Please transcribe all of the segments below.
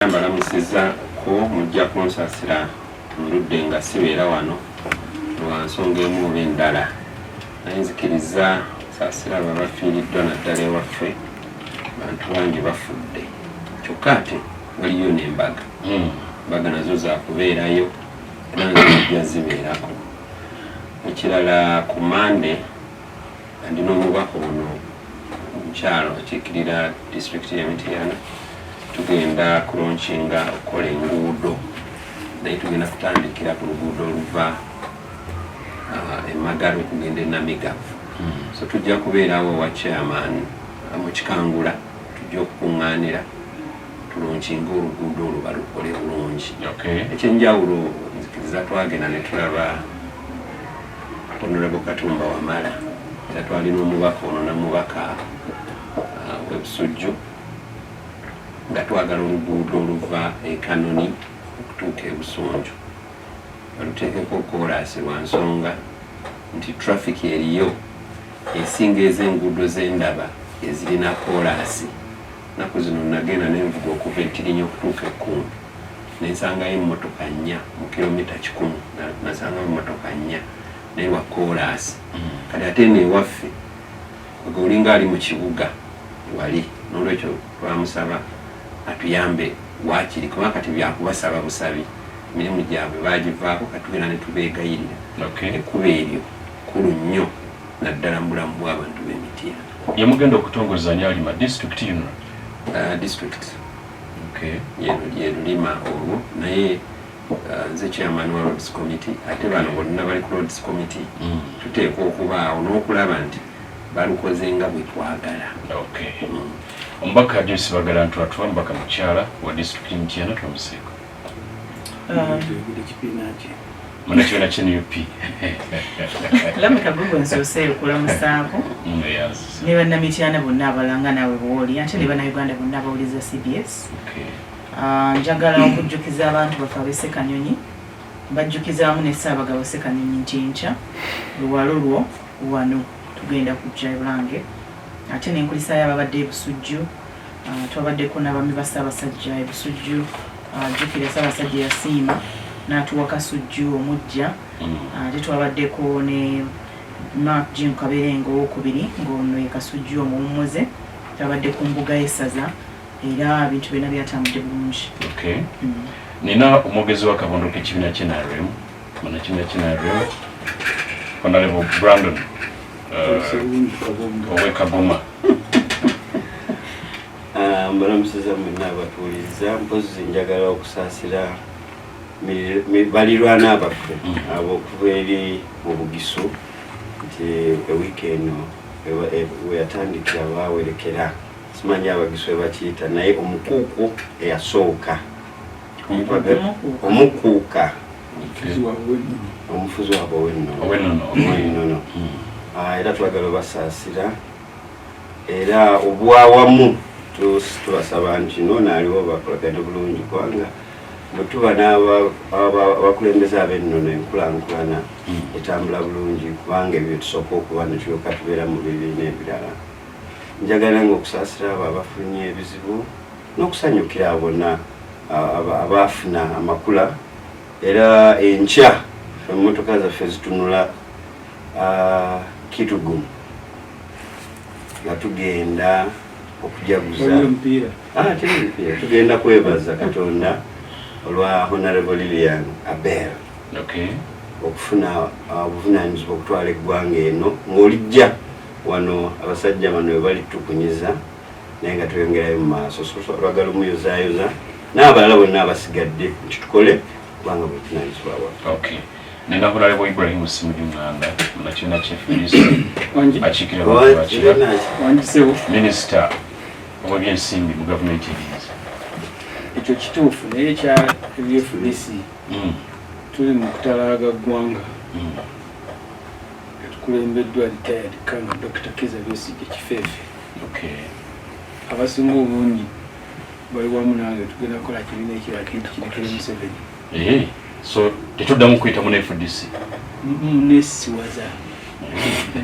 Mbalamusizza ko mujja kunsasira ndudde nga sibeera wano lwa nsonga emu oba endala, naye nzikiriza saasira abo abafiiriddwa, naddala ewaffe bantu bangi bafudde, kyokka ate waliyo n'embaga. Embaga nazo zakubeerayo era nzijja zibeerako. Ekirala, ku Mande ndi n'omubaka ono omukyalo akiikirira disitulikiti y'e Mityana, tugenda kulaunchinga okukola enguudo, naye tugenda kutandikira ku luguudo oluva e Magala okugenda e Namigavu. So tujja kubeerawo ewa chairman mu Kikangula, tujja okukuŋŋaanira tulaunchinga oluguudo olwo balukole bulungi. Ekyenjawulo, nzikiriza twagenda ne tulaba Honorable Katumba Wamala, era twalina omubaka ono namubaka w'e Busujju, nga twagala oluguudo oluva e Kanoni okutuuka e Busunju baluteekeko koolaasi, lwa nsonga nti traffic eriyo esinga ez'enguudo z'endaba ezirina koolaasi. Naku zino nagenda nenvuga okuva e Tirinyi okutuuka e Kkumbi, nensangayo emmotoka 4 mu kilomita 100, nasangayo emmotoka 4, naye lwa koolaasi. Kati ate eno ewaffe nga olinga ali mu kibuga wali, nolwekyo twamusaba atuyambe waakiri, kuba kati byakubasaba busabi, emirimu gyabwe bagivaako, katugenda ne tubeegayirira. Ekkubo eryo kkulu nnyo naddala mu bulamu bw'abantu b'e Mityana. Yemugenda okutongoza Nyalima district yuno? District ye Lulima olwo, naye nze chairman wa roads committee, ate bano bonna bali ku roads committee. Tuteekwa okubaawo n'okulaba nti balukoze nga bwe twagala. Okay. Omubaka Joyce Bagala Ntwatwa, mubaka mukyala wa disitulikiti Mityana, twamuseeko. Munakibiina kye NUP. Lameka gwe nsoose okulamusaako ne bannamityana bonna abalanga naawe bwoli, ate ne bannayuganda bonna abawuliza CBS. Ah, njagala okujjukiza abantu baffe ab'e Ssekanyonyi, bajjukizaamu ne Ssaabagabo Ssekanyonyi nti nkya luwalo lwo wano tugenda kujja ebulange, ate nenkulisaayo ababadde e Busujju. Ah, twabaddeko n'abaami ba Ssaabasajja e Busujju. Ah, jjukira Ssaabasajja yasiima n'atuwa Kasujju omujja. Ate twabaddeko ne Mark Jim Kaberenge owokubiri, ng'ono ye Kasujju omuwummuze. Twabadde ku mbuga y'essaza era ebintu byonna byatambudde bulungi. Okay. Nina omwogezi w'akabondo k'ekibiina ky'NRM, munnakibiina ky'NRM, Honorable Brandon ow'e Kagoma. Ah, mbalamusiza mwenna abatuuliriza. Mpozi njagala okusaasira balirwana baffe abo okuva eri mu Bugisu, nti ewiiki eno weyatandikira bawerekera, simanyi Abagisu webakiyita, naye omukuuku eyasooka, omukuuka, omufuzi waabwe ow'ennono. Ow'ennono. Ow'ennono. Ah, era twagala obasaasira, era obwawamu tubasaba nti noono aliwo bakolagane bulungi, kubanga bwe tuba n'abakulembeze ab'ennono, enkulankulana etambula bulungi, kubanga ebyo tusooka okuba ne tulyoka tubeera mu bibiina ebirala. Njagala nga okusaasira abo abafunye ebizibu n'okusanyukira abo bonna abaafuna amakula. Era enkya emmotoka zaffe zitunula Kitugum nga tugenda okujaguza. Ah, teri mupiira, tugenda kwebaza Katonda olwa Honorable Lilian Aber okufuna obuvunanyizibwa okutwala eggwanga eno ng'olijja wano abasajja bano we balitukunyiza, naye nga tweyongerayo mu maaso. So twagala omuyozaayoza n'abalala bonna abasigadde nti tukole, kubanga bwevunanyizibwa bwaffe. Okay. Nina Honorable Ibrahim Ssemujju Nganda, munnakibiina kye FDC, akiikirira abantu bakira, minisita ow'ebyensimbi mu gavumenti erinze. Ekyo kituufu, naye ekya FDC, tuli mu kutalaaga ggwanga etukulembeddwa retired Colonel Dr. Kiza Besigye Kifeefe. Abasinga obungi bali wamu nange, tugenda kukola kibiina ekirala kirekere Museveni. Eh, so tetuddamu kuyita mu FDC? Nesiwaza,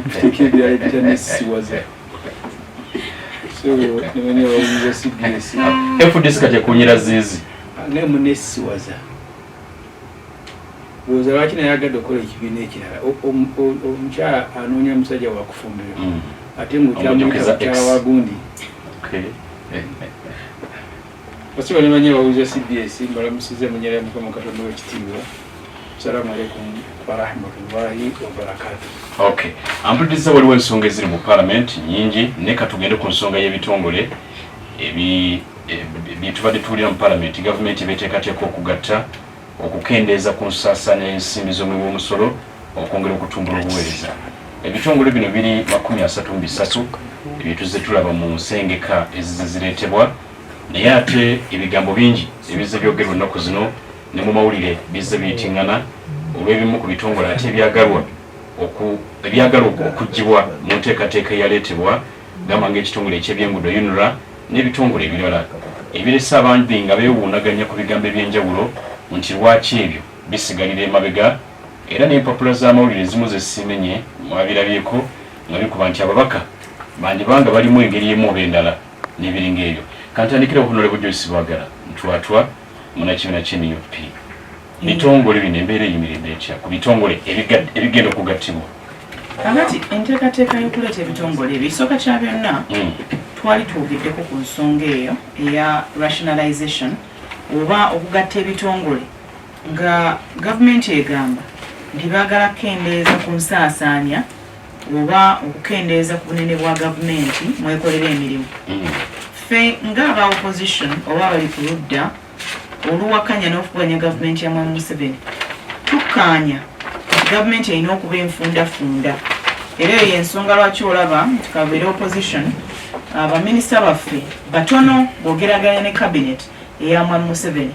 tuteeka ebirala ebita nesiwaza. Sebo ne bane bawuliriza CBS. FDC kati ekunyira ziizi. Naye munesiwaza. Woza lwaki naye agadde okukola ekibiina ekirala. Omukyala anoonya musajja wa kufumbirwa. Ate ng'okyamuyita mukyala wa gundi. Basiba ne banye bawuliriza CBS mbalamusiza mu nnyala ya Mukama Katonda w'ekitiibwa. Assalamu alaikum warahmatullahi wabarakatuh. Okay. Ampuliriza waliwo ensonga eziri mu parliament nyingi naye katugende ku nsonga y'ebitongole bye tubadde tuwulira mu parliament. Gavumenti beteekateeka okugatta okukendeeza ku nsaasaanya y'ensimbi z'omuwi w'omusolo okwongera okutumbula obuweereza. Ebitongole bino biri 33 bye tuzze tulaba mu nsengeka ezizze zireetebwa naye ate ebigambo bingi ebizze byogerwa ennaku zino ne mu mawulire bizze biyitingana olw'ebimu ku bitongole ate ebyagalwa ebyagalwa okuggyibwa mu nteekateeka eyaleetebwa gamba ng'ekitongole eky'ebyenguudo UNRA n'ebitongole ebirala ebirese abandi nga beewuunaganya ku bigambo eby'enjawulo nti lwaki ebyo bisigalira emabega era n'empapula z'amawulire ezimu ze simenye mwabirabyeko nga bikuba nti ababaka bandiba nga balimu engeri emu oba endala n'ebiringa ebyo. Kantandikire Honorable Joyce Bagala Ntwatwa munakibiina kye NUP. Bitongole bino embeera eyimiridde etya ku bitongole ebigenda okugattibwa? Kakati enteekateeka y'okuleeta ebitongole ebyo ekisooka kya byonna twali twogeddeko ku nsonga eyo eya rationalization oba okugatta ebitongole nga gavumenti egamba nti baagala kukendeeza ku nsaasaanya oba okukendeeza ku bunene bwa gavumenti mwekolera emirimu. Ffe ng'aba opposition oba abali ku ludda oluwakanya n'okuganya gavumenti ya Mwami Museveni tukkaanya nti gavumenti erina okuba enfundafunda era eyo y'ensonga lwaki olaba nti kabeere opposition baminisita baffe batono bw'ogeraageranya ne cabinet eya Mwami Museveni.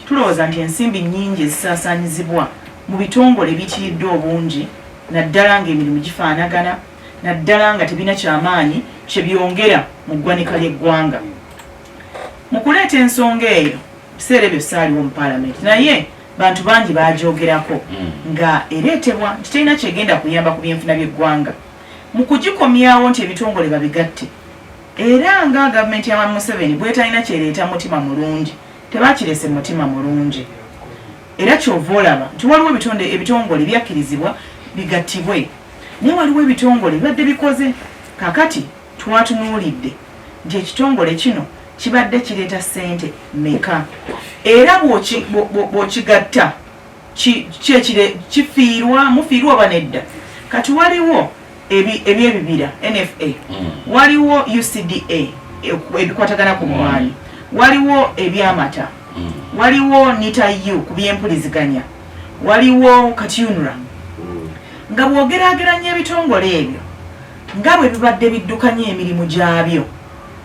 Tulowooza nti ensimbi nnyingi ezisaasaanyizibwa mu bitongole ebiyitiridde obungi naddala ng'emirimu gifaanagana naddala nga tebirina kyamaanyi kye byongera mu ggwanika ly'eggwanga. Mu kuleeta ensonga eyo biseera ebyo saaliwo mu palamenti naye bantu bangi baagyogerako nga ereetebwa nti terina kyegenda kuyamba ku byenfuna by'eggwanga. Mu kugikomyawo nti ebitongole babigatte era nga gavumenti ya Mwami Museveni bw'etalina ky'ereeta mutima mulungi tebakirese mu mutima mulungi era ky'ova olaba nti waliwo ebitongole byakkirizibwa bigattibwe naye waliwo ebitongole bibadde bikoze kaakati twatunuulidde nti ekitongole kino kibadde kireeta ssente mmeka era bw'okigatta kifiirwa mufiirwa oba nedda. Kati waliwo ebyebibira NFA, waliwo UCDA ebikwatagana ku mmwanyi, waliwo ebyamata, waliwo NITA-U ku byempuliziganya, waliwo kati UNRA. Nga bw'ogeraageranya ebitongole ebyo nga bwe bibadde biddukanya emirimu gyabyo,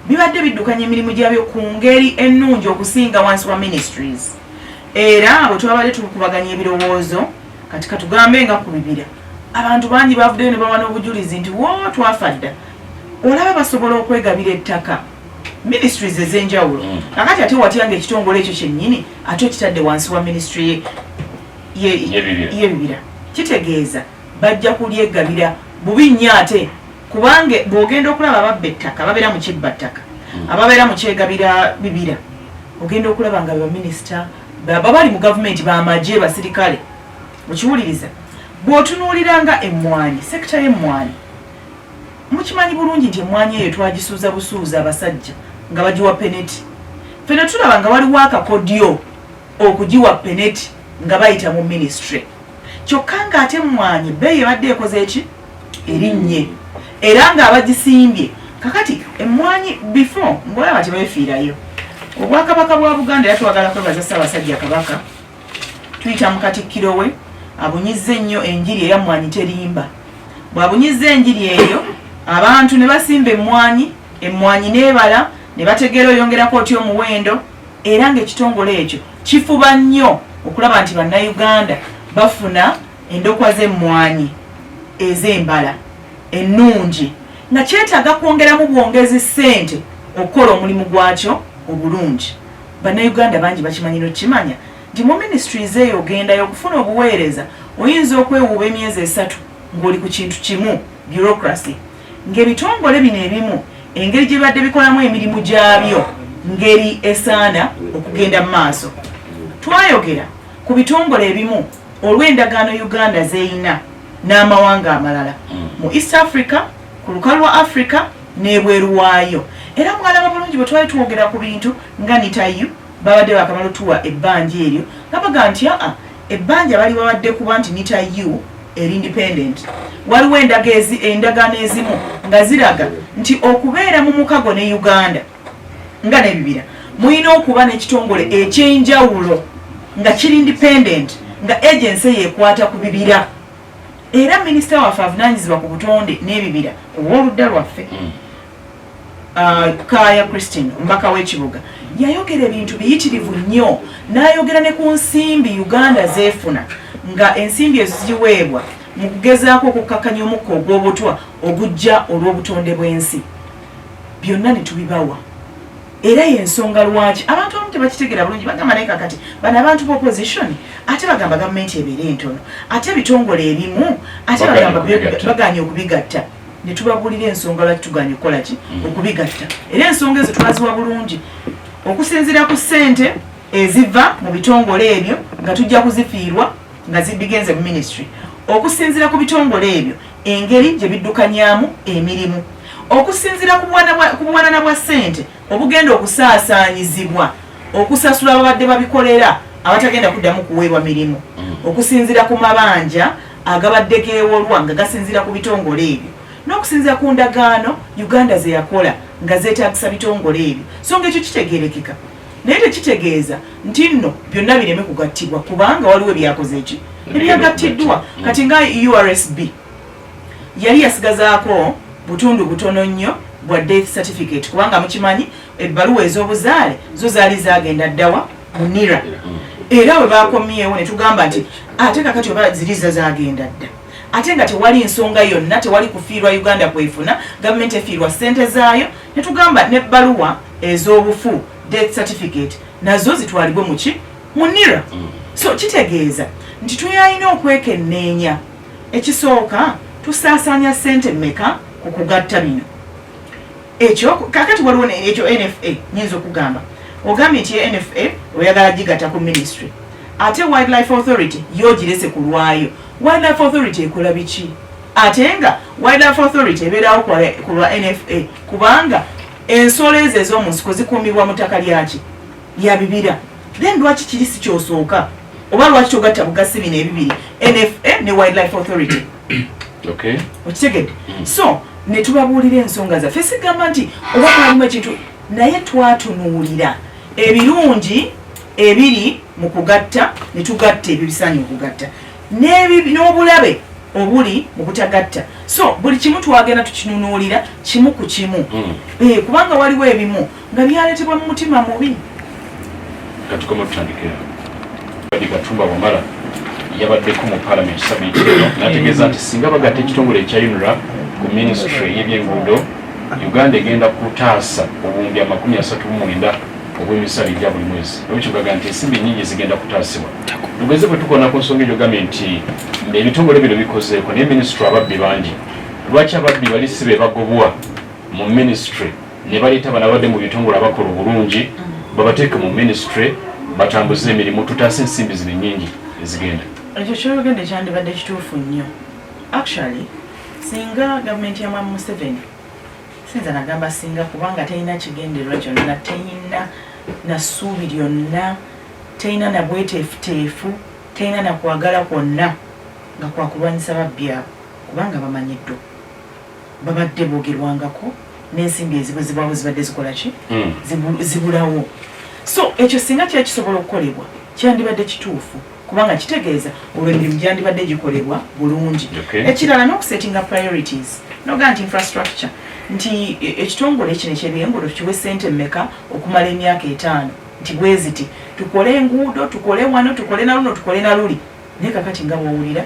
bibadde biddukanya emirimu gyabyo ku ngeri ennungi okusinga wansi wa ministries. Era bwe twabadde tukubaganya ebirowoozo kati katugambe nga ku bibira abantu bangi bavuddeyo ne bawa n'obujulizi nti wo twafa dda. Olaba basobola okwegabira ettaka ministries ez'enjawulo. Kakati ate watya ng'ekitongole ekyo kyennyini ate okitadde wansi wa ministry y'ebibira, kitegeeza bajja kulyegabira bubi nnyo ate kubanga bw'ogenda okulaba ababba ettaka ababeera mu kibba ttaka, ababeera mu kyegabira bibira, ogenda okulaba nga baminisita babali mu gavumenti bamagye basirikale. Okiwuliriza bw'otunuulira nga emmwanyi, sekita y'emmwanyi mukimanyi bulungi nti emmwanyi eyo twagisuuza busuuza abasajja nga bagiwa peneti. Ffe ne tulaba nga waliwo akakodyo okugiwa peneti nga bayita mu ministry, kyokka ng'ate emmwanyi bbeeyi ebadde ekoze eki erinnye era ng'abagisimbye kakati emmwanyi before ng'olaba tebeefiirayo. Obwakabaka bwa Buganda era twagala kwebaza Ssaabasajja Kabaka, tuyita mu Katikkiro we abunyizza ennyo enjiri eya mmwanyi terimba. Bw'abunyizza enjiri eyo abantu ne basimba emmwanyi, emmwanyi n'ebala ne bategeera oyongerako otya omuwendo, era ng'ekitongole ekyo kifuba nnyo okulaba nti Bannayuganda bafuna endokwa z'emmwanyi ez'embala ennungi nga kyetaaga kwongeramu bwongezi ssente okukola omulimu gwakyo obulungi. Bannayuganda bangi bakimanyi n'okukimanya nti mu ministries eyo ogendayo okufuna obuweereza oyinza okwewuuba emyezi 3 ng'oli ku kintu kimu, bureaucracy, ng'ebitongole bino ebimu Engeri gye bibadde bikolamu emirimu gyabyo ngeri esaana okugenda mu maaso. Twayogera ku bitongole ebimu olw'endagaano Uganda z'erina n'amawanga amalala mu East Africa, ku lukalu lwa Africa n'ebweru waayo. Era mwalaba bulungi bwe twali twogera ku bintu nga NITA-U babadde bakamala otuwa ebbanja eryo nga bagamba nti aa ebbanja bali babadde kuba nti NITA-U eri independent. Waliwo endagaano ezimu nga ziraga nti okubeera mu mukago ne Uganda nga n'ebibira mulina okuba n'ekitongole ekyenjawulo nga kiri independent nga agency yekwata ku bibira. Era minisita waffe avunaanyizibwa ku butonde n'ebibira ow'oludda lwaffe Kaaya Christine omubaka w'ekibuga yayogera ebintu biyitirivu nnyo, n'ayogera ne ku nsimbi Uganda zeefuna nga ensimbi ezo zigiweebwa mu kugezaako okukkakkanya omukka ogw'obutwa ogujja olw'obutonde bw'ensi. Byonna ne tubibawa. Era y'ensonga lwaki abantu abamu tebakitegeera bulungi, bagamba naye kakati bano abantu ba opposition ate bagamba gavumenti ebeere ntono, ate ebitongole ebimu ate bagamba baganye okubigatta. Ne tubabuulira ensonga lwaki tuganye okukola ki okubigatta, era ensonga ezo twaziwa bulungi okusinziira ku ssente eziva mu bitongole ebyo nga tujja kuzifiirwa nga bigenze mu ministry, okusinziira ku bitongole ebyo engeri gye biddukanyamu emirimu, okusinziira ku buwanana bwa ssente obugenda okusaasaanyizibwa okusasula ababadde babikolera abatagenda kuddamu kuweebwa mirimu, okusinziira ku mabanja agabadde geewolwa nga gasinziira ku bitongole ebyo, n'okusinziira ku ndagaano Uganda ze yakola nga zeetaagisa bitongole ebyo. So nga ekyo kitegeerekeka, naye tekitegeeza nti nno byonna bireme kugattibwa, kubanga waliwo ebyakoze eki ebyagattiddwa. Kati nga URSB yali yasigazaako butundu butono nnyo bwa death certificate, kubanga mukimanyi ebbaluwa ez'obuzaale zo zaali zagenda ddawa mu NIRA, era bwe bakomyewo ne tugamba nti ate kakati oba ziriza zagenda dda, ate nga tewali nsonga yonna, tewali kufiirwa Uganda kwefuna, gavumenti efiirwa ssente zaayo, ne tugamba n'ebbaluwa ez'obufu death certificate nazo zitwalibwe muki mu NIRA. So kitegeeza nti tuyalina okwekenneenya. Ekisooka, tusaasaanya ssente mmeka ku kugatta bino? Ekyo kakati waliwo ekyo NFA nyinza okugamba, ogambye nti NFA oyagala gigatta ku ministry, ate Wildlife Authority yo girese ku lwayo. Wildlife Authority ekola biki? Ate nga Wildlife Authority ebeerawo ku lwa NFA, kubanga ensolo ezo ez'omu nsiko zikuumibwa mu ttaka lyaki lya bibira. Then lwaki kiri si kyosooka, oba lwaki togatta bugasi bino ebibiri, NFA ne Wildlife Authority? Okitegedde? So ne tubabuulira ensonga zaffe. Sigamba nti oba mwalimu ekintu, naye twatunuulira ebirungi ebiri mu kugatta ne tugatta ebyo bisaanye okugatta, n'obulabe obuli mu butagatta. So buli kimu twagenda tukinunuulira kimu ku kimu, kubanga waliwo ebimu nga byaleetebwa mu mutima mubi. Katukoma tutandikira Katumba Wamala yabaddeko mu palamenti sabiiti eno n'ategeeza nti singa bagatta ekitongole ekya UNRA ku minisitule y'ebyenguudo, Uganda egenda kutaasa obuwumbi 39 obw'emisala egya buli mwezi. Olwekyo nti ensimbi nnyingi zigenda kutaasibwa. Tugeze bwe tukona ku nsonga egyo, gambye nti ebitongole bino bikozeeko, naye minisitule ababbi bangi. Lwaki ababbi bali si be bagobwa mu minisitule ne baleeta bano abadde mu bitongole abakola obulungi, babateeke mu minisitule batambuze emirimu, tutaase ensimbi zino ennyingi ezigenda? Ekyo ky'oyogedde kyandibadde kituufu nnyo actually singa gavumenti ya Mwami Museveni, sinza nagamba singa, kubanga terina kigendererwa kyonna, terina na ssuubi lyonna, terina na bweteefuteefu, terina na kwagala kwonna nga kwakulwanyisa babbi abo, kubanga bamanyiddwa, babadde boogerwangako n'ensimbi ezibuzibwawo zibadde zikola ki, zibulawo. So ekyo singa kyali kisobola okukolebwa kyandibadde kituufu, kubanga kitegeeza olwo emirimu gyandibadde gikolebwa bulungi. Ekirala n'okusettinga priorities, nogaa nti infrastructure, nti ekitongole kino ekyebyenguudo tukiwe ssente mmeka okumala emyaka 5, nti bweziti tukole enguudo, tukole wano, tukole na luno, tukole na luli. Naye kakati nga bwowulira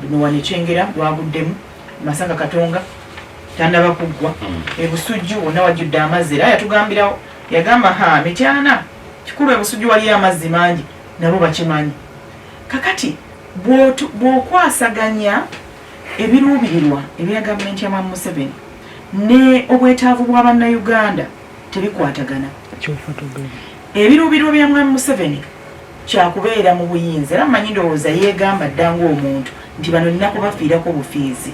bino, wano ekyengera lwaguddemu, Masaka Katonga tannaba kuggwa, Ebusujju wonna wajjudde amazzi. Era yatugambirawo, yagamba ha Mityana kikulu, Ebusujju waliyo amazzi mangi, nabo bakimanyi. Kakati bw'okwasaganya ebiruubirirwa ebya gavumenti ya Mwami Museveni Ne obwetaavu bwa Bannayuganda tebikwatagana. Ebiruubirirwa bya Mwami Museveni kyakubeera mu buyinza, era mmanyi ndowooza yeegamba dda ng'omuntu nti bano nina kubafiirako bufiizi,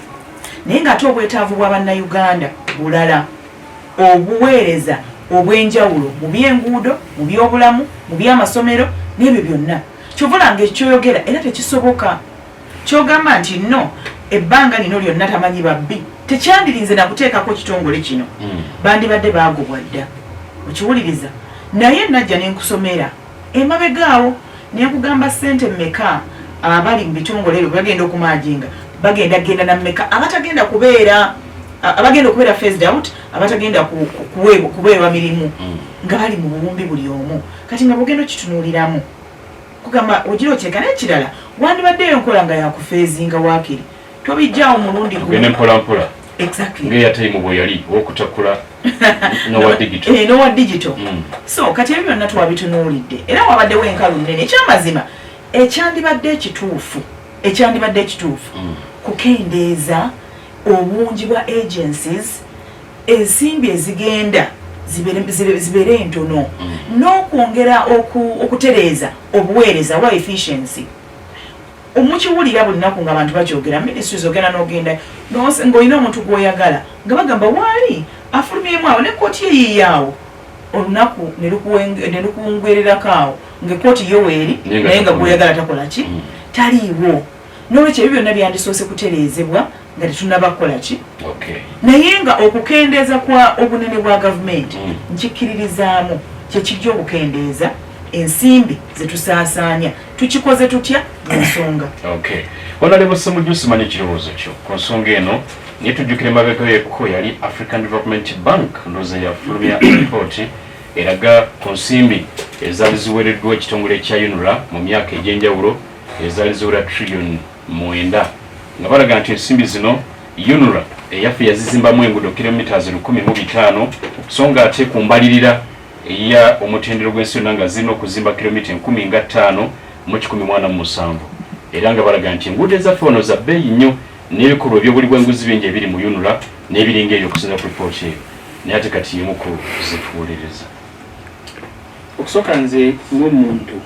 naye ng'ate obwetaavu bwa Bannayuganda bulala, obuweereza obw'enjawulo mu by'enguudo, mu by'obulamu, mu by'amasomero n'ebyo byonna. Kyova olaba ng'ekyoyogera era tekisoboka. Kyogamba nti no ebbanga lino lyonna tamanyi babbi, tekyandirinze nakuteekako kitongole kino, bandibadde baagobwa dda. Okiwuliriza? Naye najja ne nkusomera emabega awo ne nkugamba ssente mmeka abali mu bitongole ebyo bagenda okumaajinga, bagenda genda na mmeka abatagenda kubeera, abagenda okubeera phased out, abatagenda kuweebwa mirimu nga bali mu buwumbi buli omu. Kati nga bwogenda okitunuuliramu, kugamba ogira okireka. N'ekirala, wandibaddeyo enkola nga yakufeezinga, waakiri tobijjaawo mulundi gumu. Tugende mpola mpola. Exactly. Ng'eya time bwe yali owokutakula n'owa digital. N'owa digital. So kati ebyo byonna twabitunuulidde, era wabaddewo enkalu nnene. Ekyamazima ekyandibadde ekituufu kukendeeza obungi bwa agencies, ensimbi ezigenda zibeere entono, n'okwongera okutereeza obuweereza oba efficiency. Omukiwulira buli nnaku nga abantu bakyogera, ministries ogenda n'ogenda ng'olina omuntu gw'oyagala nga bagamba waali afulumyemu awo ne kooti ye yiiyaawo, olunaku ne lukuwungwererako awo ng'ekkooti yo weeri, Naye nga naye nga takola. gw'oyagala takola ki, taliiwo. N'olwekyo ebyo byonna byandisoose kutereezebwa nga tetunnaba kukola ki. Naye nga okukendeeza kwa obunene bwa gavumenti, nkikkiririzaamu kyekijja okukendeeza ensimbi zetusaasaanya. Tukikoze tutya mu nsonga? Okay, Honorable Ssemujju, simanyi ekirowoozo kyo ku nsonga eno, naye tujjukire mabega yekko yali African Development Bank, ndowooza yafulumya ripooti eraga ku nsimbi ezaali ziweereddwa ekitongole kya UNRA mu myaka egy'enjawulo ezaali ziwera trillion 9, nga balaga nti ensimbi zino UNRA eyaffe yazizimbamu enguudo kilometers 1005, so nga ate ku mbalirira eya omutendero gw'ensi yonna nga zirina okuzimba kilomita 1,547, era nga balaga nti enguudo ezaffe wano za bbeeyi nnyo n'ebikolwa ebyobuli bw'enguzi bingi ebiri mu UNRA n'ebiringa ebyo okusinza ku ripooti eyo. Naye ate kati yemu ku zetuwolereza. Okusooka, nze ng'omuntu,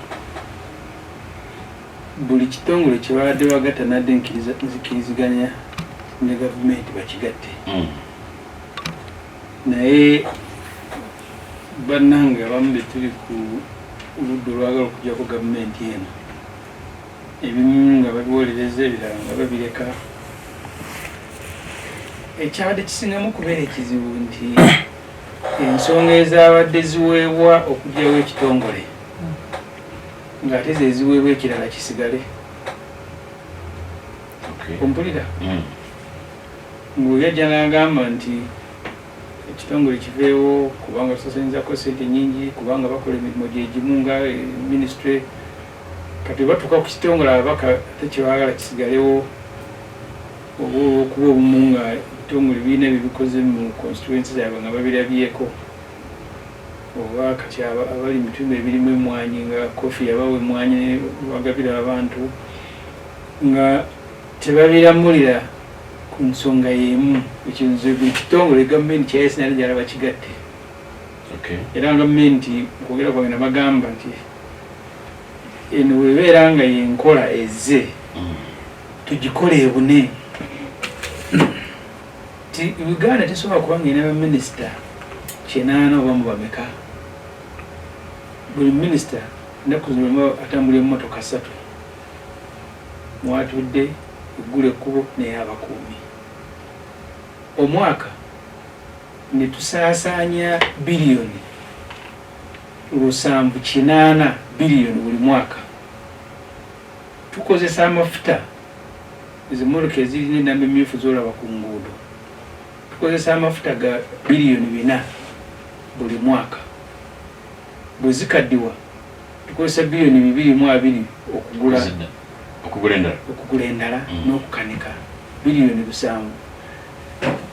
buli kitongole kye babadde bagatta nadde nzikiriziganya ne gavumenti bakigatte. Naye bannange abamu betuli ku ludda olwagala okugyako gavumenti eno, ebimu nga babiwolereza, ebirala nga babireka. Ekyabadde kisingamu okubeera ekizibu nti ensonga ezabadde ziweebwa okugyawo ekitongole ng'ate ze ziweebwa ekirala kisigale. Ompulira? Ng'oyajja n'agamba nti ekitongole kiveewo kubanga tusasanyizako sente nyingi, kubanga bakola emirimu gyegimu nga ministry. Kati batuuka ku kitongole, ababaka ate kyebaagala kisigalewo, oba olwokuba obumu nga ebitongole birina byebikoze mu constituency zaabwe nga babirabyeko, oba kati abali mu bitundu ebirimu emwanyi nga kofi yabawa emwanyi bagabira abantu, nga tebabiramulira ku nsonga y'emu. Ekyo nze buli kitongole gavumenti kyayesi nali njala bakigatte. Era gavumenti mukwogera kwange nabagamba nti eno bwebeera nga yenkola ezze, tugikole ebune ti Uganda tesobola kuba nga erina baminisita 80 oba mubameka. Buli minisita ennaku zino atambula emmotoka ssatu, mwatudde, eggula ekkubo, naye abakuumi. Omwaka ne tusaasaanya biliyoni 780 biliyoni buli mwaka. Tukozesa amafuta, ezo emmotoka ezirina enamba emyufu zolaba ku nguudo, tukozesa amafuta ga biliyoni 4 buli mwaka. Bwe zikaddiwa tukozesa biliyoni 220 okugula okugula endala. Okugula endala n'okukanika biliyoni 7.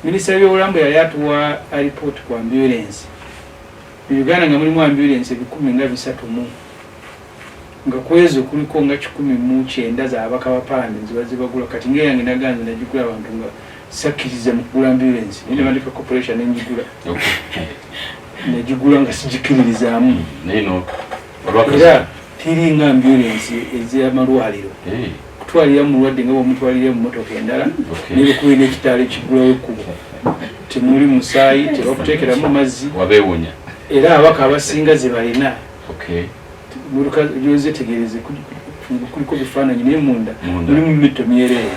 Minisita w'ebyobulamu bwe yali atuwa alipooti ku ambulensi mu Uganda, nga mulimu ambulensi 1030, nga kwezo kuliko nga 190 z'ababaka ba palamenti zibazibagula. Kati ngaeyange naganze nagigula, abantu nga Sakkiriza mu kugula ambulance, naye nebandikako pressure nenjigula, negigula nga sigikiririzaamu. Era teringa ambulance ez'amalwaliro kutwalira mulwadde nga bwomutwalira mu motoka endala, nebekubi n'ekitaala ekigulawo ekkubo, temuli musaayi, tebakuteekeramu mazzi. Era ababaka abasinga ze balina motoka gyozetegereze kuliko bifaananyi, naye munda mulimu mitto myereere.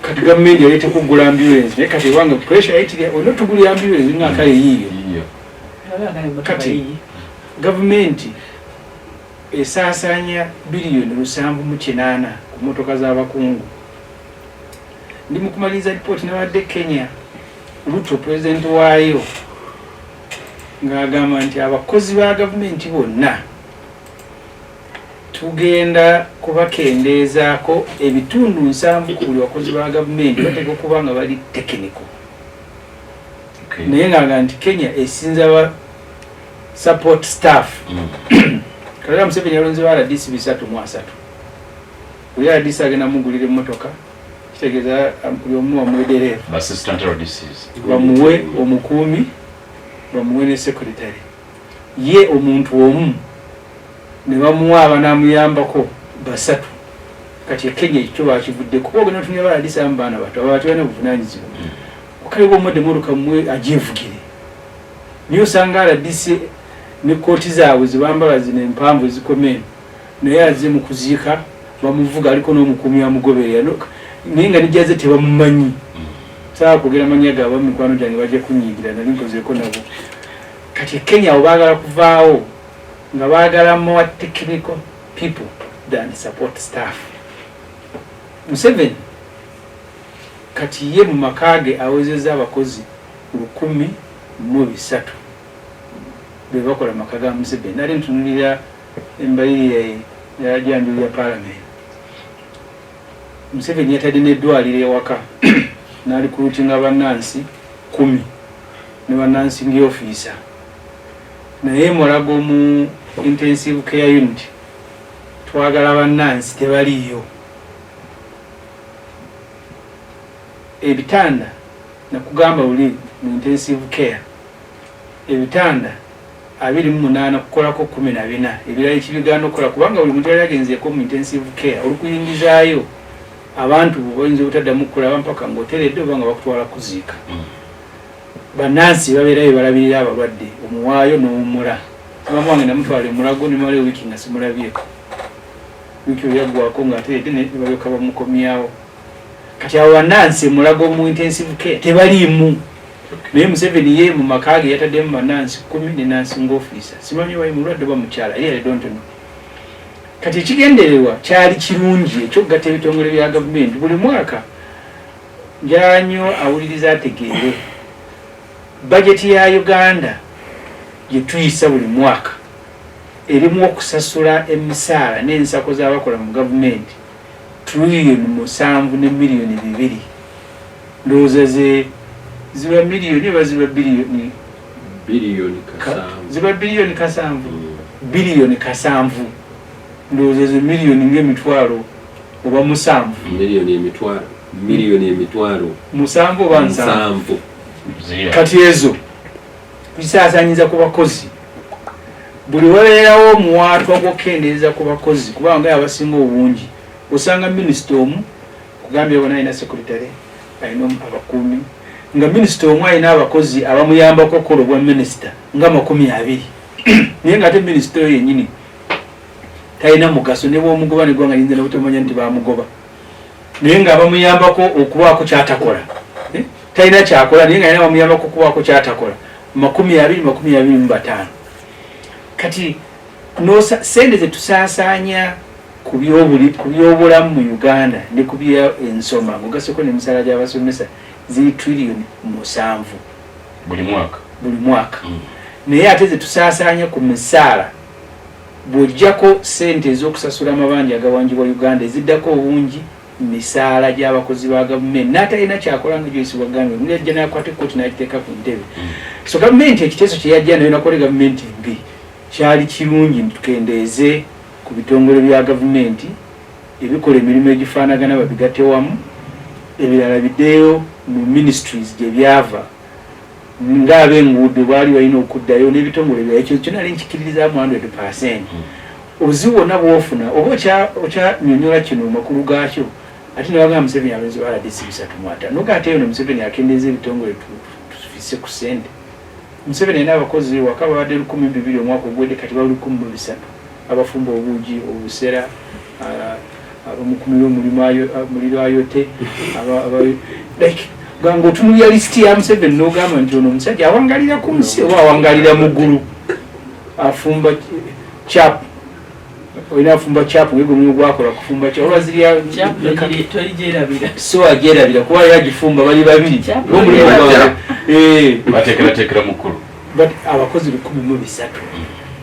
Kati gavumenti yaleeta kugula ambulance, naye kati ebanga pressure yayitira olina otugulira ambulance nga kale yiiyo. Kati gavumenti esaasaanya 78 biliyoni ku motoka z'abakungu. Ndi mu kumaliriza ripooti, nabadde Kenya, Ruto pulezidenti waayo ng'agamba nti abakozi ba gavumenti bonna tugenda kubakendeezaako 70% ku buli bakozi ba gavumenti, bateeka okuba nga bali technical. Naye ng'aga nti Kenya esinza ba support staff. Kalera Museveni yalonze ba RDC 330. Buli RDC agenda mugulira emmotoka, kitegeeza buli omu bamuwe dereeva, bamuwe omukuumi, bamuwe ne secretary. Ye omuntu omu ne bamuwa abanamuyambako basatu. Kati ekenya ekyo bakivudde kuba ogenda otunira ba RDC abamu baana bato, ababa tebalina buvunanyizibwa. Kale bwomwedde emotoka mwe agyevugire, naye osanga RDC ne kooti zaabwe zebambala zino empanvu ezikoma eno, naye aze mu kuziika bamuvuga, aliko n'omukuumi amugoberera, naye nga nijaze tebamumanyi. Sawa kwogera manya gaabwe, mikwano gyange bajja kunyiigira, nali nkozeeko nabo. Kati Kenya abo baagala kuvaawo nga baagala more technical people than support staff. Museveni kati ye mu maka ge awezezza abakozi 1,003 be bakola maka ga Museveni. Nali ntunulira embalirira yajanjulira parliament, Museveni yatadde n'eddwaliro ewaka n'arecruitinga bannansi 10 ne ba nursing officer, naye Mulago mu intensive care unit twagala bannansi tebaliiyo. Ebitanda, nakugamba luli, mu intensive care ebitanda 28 kukolako 14, ebirala ekibigaana okukola kubanga buli muntu yali agenzeeko mu intensive care, olukuyingizaayo abantu bayinza obutaddamu kukulaba mpaka ng'oteredde oba nga bakutwala kuziika. Bannansi babeerayo balabirira abalwadde, omuwaayo n'owummula. Maama wange namutwala emulago nemala ewiiki nga simulabyeko. Wiiki oyaggwako ng'ateredde ne balyoka bamukomyawo. Kati abo bannansi emulago mu intensive care tebaliimu, naye Museveni ye mu maka ge yataddemu bannansi 10 ne nursing officer, simanyi oba mulwadde oba mukyala, I don't know. Kati ekigendererwa kyali kirungi ekyokugatta ebitongole bya gavumenti buli mwaka. Njagala nnyo awuliriza ategeere bajeti ya Uganda gye tuyisa buli mwaka erimu okusasula emisaala n'ensako z'abakola mu gavumenti 7 triliyoni ne miliyoni 2. Ndowooza ze ziba miliyoni oba ziba biliyoni? Biliyoni 7. Ziba biliyoni 7. Biliyoni 7, ndowooza ezo miliyoni ng'emitwalo oba 7. Miliyoni emitwalo, miliyoni emitwalo 7 oba 7. 7. Kati ezo tusaasanyiza ku bakozi. Buli wabeerawo omuwaatwa gw'okukendeeza ku bakozi, kubanga abasinga obungi osanga minisita omu kugambye bona alina secretary, alina abakuumi, nga minisita omu alina abakozi abamuyambako okukola obwa minisita nga 20, naye nga ate minisita oyo yenyini talina mugaso. Ne bwomugoba negwanga liyinza nebutamanya nti bamugoba, naye nga abamuyambako okubaako kyatakola, eh? Talina kyakola, naye nga alina bamuyambako okubaako kyatakola 20, 25. Kati sente zetusaasaanya ku byobulamu mu Uganda ne ku byensoma ngaogaseko nemisaala gy'abasomesa ziri triliyoni 7. Buli mwaka? Buli mwaka. Naye ate zetusaasaanya ku misaala, bw'ojjako sente ez'okusasula amabanja agawanjibwa Uganda, eziddako obungi misaala gy'abakozi ba gavumenti n'atalina kyakola nga Joyce bwagambye, muli ajja n'akwata ekkooti n'agiteeka ku ntebe. So gavumenti ekiteeso kye yajja nayo nakole gavumenti mbi, kyali kirungi nti tukendeeze ku bitongole bya gavumenti ebikola emirimu egifaanagana, babigatte wamu. Ebirala biddeyo mu ministries gye byava, ng'ab'enguudo baali balina okuddayo n'ebitongole ebirala. Ekyo kyo nali nkikiririzaamu 100%. Obuzibu bwonna bwofuna oba okyanyonyola kino makulu gaakyo, ate nebagamba Museveni alonze ba RDC 350, noga ate yono Museveni akendeeza ebitongole tufise ku ssente. Museveni alina abakozi waka babadde 1200 omwaka ogwedde, kati bali 1300, abafumba obuugi, obusera, abamukumira omuliro ayote, like nga otunulira lisiti ya Museveni n'ogamba nti ono omusajja awangalira ku nsi oba awangalira mu ggulu? Afumba chap, olina afumba chap, ngego omulimu gwakola kufumba chap oba zirya. So agyerabira kuba yagifumba bali babiri. Bateekerateekera mukulu. But abakozi 1300,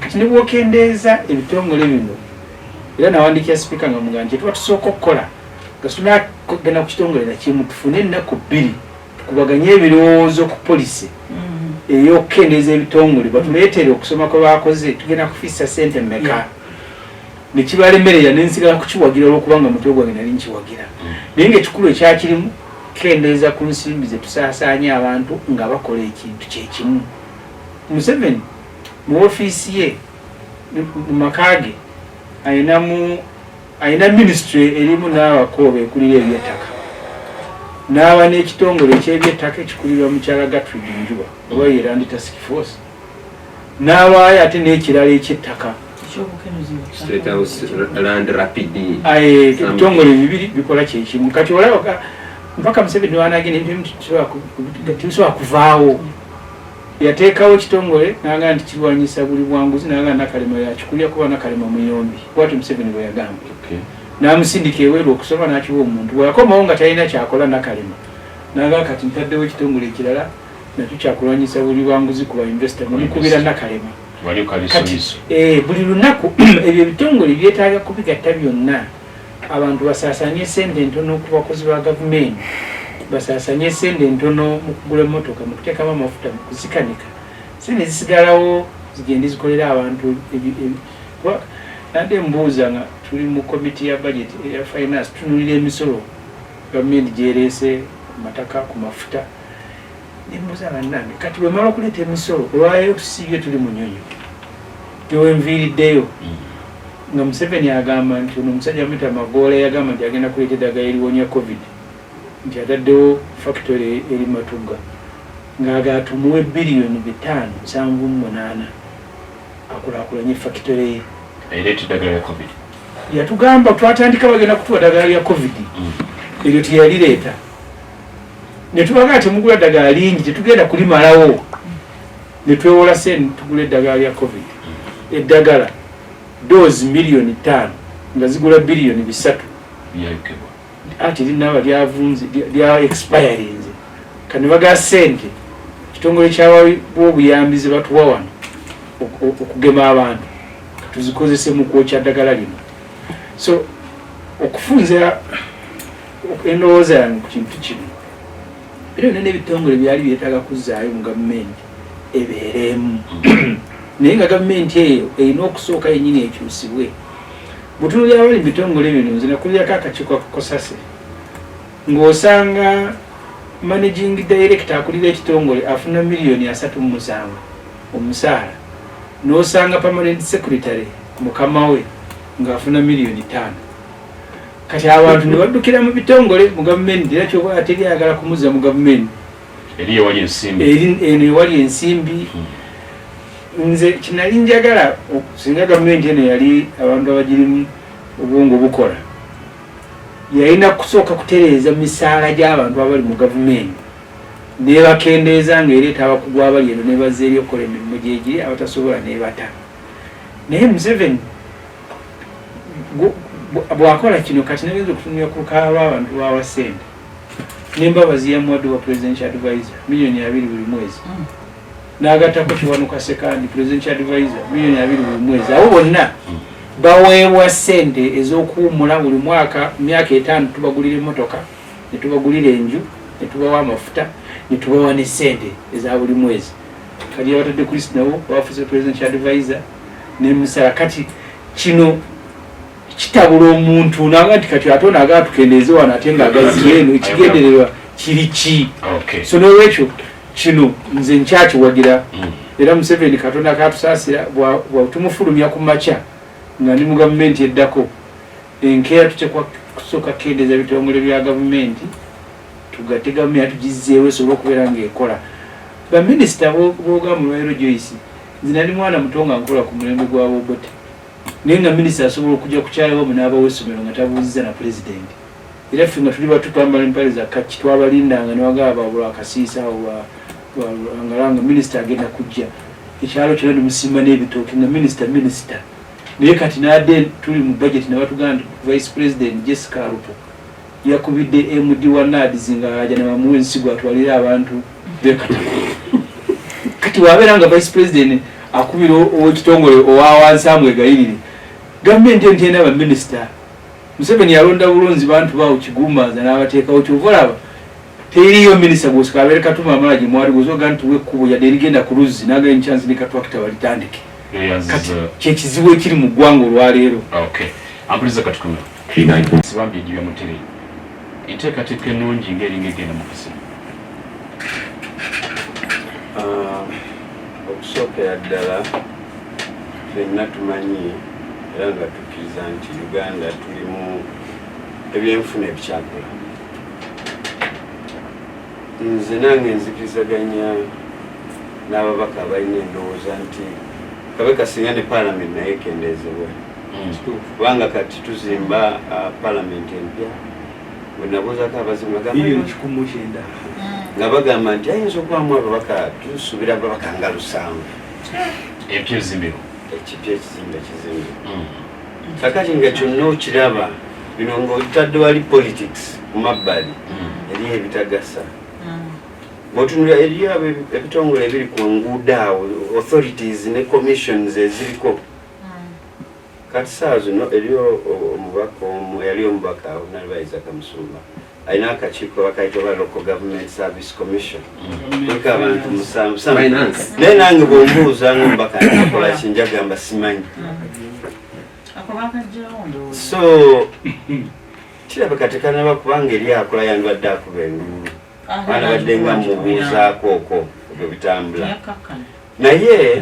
kati ne bwokendeeza ebitongole bino, era nawandikira sipiika nga mugamba nti tuba tusooka okukola nga tunagenda ku kitongole nakimu, tufune ennaku 2 tukubaganye ebirowoozo ku policy ey'okukendeeza ebitongole, batuleetere okusoma kwe bakoze, tugenda kufiisa sente mmeka. Nekibalemerera, nensigala kukiwagira olwokubanga mutwe gwange nali nkiwagira. Naye nga ekikulu ekyakirimu kendeeza ku nsimbi zetusaasaanya abantu nga bakola ekintu kyekimu. Museveni mu ofiisi ye, mu maka ge, ayinamu, alina minisitule erimu n'abakooba ekulira ebyettaka, n'aba n'ekitongole ekyebyettaka ekikulirwa mukyala Gertrude Njuba oba ye Land Task Force, n'abaayo ate n'ekirala ekyettaka. Ebitongole bibiri bikola kyekimu. Kati olaba mpaka Museveni wanagenda ebintu tebisobola kuvaawo. Yateekawo ekitongole naga nti kirwanyisa buli bwanguzi, naga Nakalema yakikulya kuba Nakalema muyombi, bwatyo Museveni bwe yagamba. N'amusindika eweru okusoma, n'akiwa omuntu. Bwe yakomawo nga talina kyakola Nakalema, naga kati ntaddewo ekitongole ekirala nakyo kyakulwanyisa buli bwanguzi ku bainvesita, nemukubira Nakalema. Kati buli lunaku ebyo ebitongole byetaaga kubigatta byonna, abantu basaasanye sente entono ku bakozi ba gavumenti, basaasanye sente entono mu kugula emmotoka, mu kuteekamu amafuta, mu kuzikanika, sente zisigalawo zigende zikolera abantu. Nadde mbuuza nga tuli mu komiti ya budget eya finance, tunulira emisolo gavumenti gyereese ku mataka, ku mafuta, nembuuza bannange, kati bwemala okuleeta emisolo, olwaleero tusiibye tuli Munyonyo newenviiriddeyo nga Museveni agamba nti ono omusajja amuyita Magoola yagamba nti agenda kuleeta eddagala eriwonya COVID, nti ataddewo factory eri Matugga, ng'agala tumuwe 578 biliyoni akulaakulanye factory ye. Ereeta eddagala lya COVID. Yatugamba twatandika bagenda kutuwa ddagala lya COVID. Eryo teyalireeta, ne tubagaa temugula ddagala lingi, tetugenda kulimalawo, ne twewola sente tugula eddagala lya COVID. Eddagala dose 5 miliyoni nga zigula 3 biliyoni. Byayokebwa. Ati linaba lyavunze, lya expirinze. Kati baga sente kitongole kyabobuyambi ze batuwa wano okugema abantu tuzikozese mu kwokya ddagala lino. So okufunza endowooza yange ku kintu kino, era byonna n'ebitongole byali byetaaga kuzzaayo mu gavumenti ebeeremu, naye nga gavumenti eyo erina okusooka yennyini ekyusibwe. Butunulira abali mu bitongole bino, nze nakulirako akakiiko akakosase, ng'osanga managing director akulira ekitongole afuna 37 miliyoni omusaala, n'osanga permanent secretary mukama we ng'afuna 5 miliyoni. Kati abantu ne baddukira mu bitongole mu gavumenti, era kyoba teri ayagala kumuzza mu gavumenti. Eri ewali ensimbi. Eri eno ewali ensimbi. Nze kinali njagala, singa gavumenti eno yali abantu abagirimu obwongo bukola, yalina kusooka kutereeza misaala gy'abantu abali mu gavumenti, nebakendeeza nga ereeta abakugu abali eno nebazza eri okukola emirimu gyegiri, abatasobola nebata. Naye Museveni bw'akola kino, kati nagenza okutunulira ku lukalala lw'abantu bawa ssente, n'Embabazi yamuwadde wa presidential advisor 20 miliyoni buli mwezi, n'agattako Kiwanuka Sekandi, presidential advisor, 20 miliyoni buli mwezi. Abo bonna baweebwa ssente ez'okuwummula buli mwaka, myaka 5 tubagulira emmotoka, ne tubagulira enju, ne tubawa amafuta, ne tubawa ne ssente eza buli mwezi. Kati yabatadde Chris nabo bafuuse presidential advisor n'emisala. Kati kino Kitabula omuntu nanga nti kati ate ono agala tukendeeze wano ate nga agaziye eno, ekigendererwa kiri ki? So nolwekyo kino nze nkyakiwagira. Era Museveni Katonda katusaasira bwatumufulumya ku makya nga ndi mu gavumenti eddako, enkeera tutekwa kusooka kukendeeza bitongole bya gavumenti, tugatte gavumenti tugizeewo esobole okubeera ng'ekola. Baminisita bogamba olwaleero, Joyce, nze nali mwana muto nga nkola ku mulembe gwa Obote, naye nga minisita asobola okujja ku kyalo wamu n'abawa essomero nga tabuuzizza na pulezidenti. Era ffe nga tuli bato twambala empale za kaki, twabalindanga newagaba babula akasiisa awo lwangalanga minisita agenda kujja, ekyalo kyona nemusimba n'ebitooke nga minisita minisita. Naye kati nade tuli mu budget nebatugamba nti vice president Jessica Alupo yakubidde MD wa NAADS nga aja nebamuwa ensigo atwalire abantu bekatako. Kati wabeera nga vice president akubira owekitongole owawansi amwegayirire, gavumenti eno terina baminisita. Museveni yalonda bulunzi bantu bawo kigumbaza n'abateekawo, kyova olaba teriyo minisita gwosika abeere Katuma amala gye mwali gwozoga nti wekkubo yadde erigenda ku luzzi nagaye nkyanzi ne katwakita balitandike. Kati kyekizibu ekiri mu ggwanga olwaleero. Ampuliza katukume sibambi ejibya mutere enteekateeka ennungi ng'eringa egenda mu kisimu. Okusookera ddala ffenna tumanyi era nga tukkiriza nti Uganda tulimu ebyenfuna ebikyakula. Nze nange nzikirizaganya n'ababaka abalina endowooza nti kabe kasinga ne paalamenti naye ekendeezebwe, kubanga kati tuzimba paalamenti empya. Bwenabuuzako abazimu nga bagamba nti ayinza okubamu ababaka, tusuubira ababaka nga 7. Empya ezimbewo. Ekipya ekizimbe kizimbe. Kakati nga kyonna okiraba bino ngaotadde wali politics ku mabbali, eri ebitagasa bwotunula eriyo ebitongole ebiri ku nguudo awo, authorities ne commissions eziriko. Kati saa zino eriyo omubaka omu, yali omubaka Honorable Musumba, alina akakiiko bakayita oba Local Government Service Commission, kuliko abantu musanvu. Naye nange bwombuuza nga omubaka nkola ki, njagamba simanyi. So kirabika tekanaba, kubanga eri akola yandibadde akuba enduulu, anabadde nga mubuuzaako okwo ebyo bitambula. Naye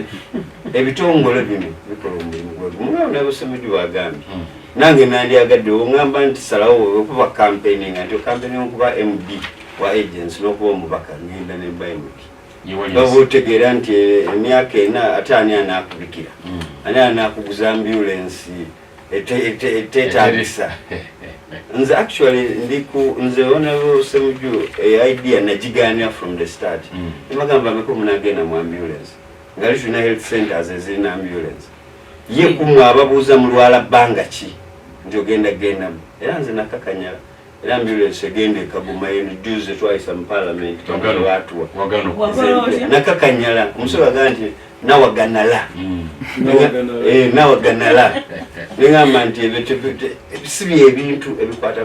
ebitongole bino bikola omulimu gwegumu nga nabosomeddi wagambye. Nange nandyagadde oŋŋamba nti salawo okuba campaigning, nti campaigning okuba MD wa agency n'okuba omubaka, ngenda nemba MD. Baba otegeera nti emyaka 4 ate ani anaakubikira, ani anaakuguza ambulance eteetagisa? Nze actually ndiku nze Honorable Semuju idea nagigaanira from the start. Nebagamba meko munagenda mu ambulance nga li tulina health centers ezirina ambulance. Ye kumwe ababuuza mulwala bbanga ki nti ogenda gendamu. Era nze nakakanyala, era ambulance egenda ekaguma eno juzi twayisa mu parliament batuwa nakakanyala. Omusoga agamba nti nawaganala. Nawaganala neŋamba nti ebyo si byebintu ebikwata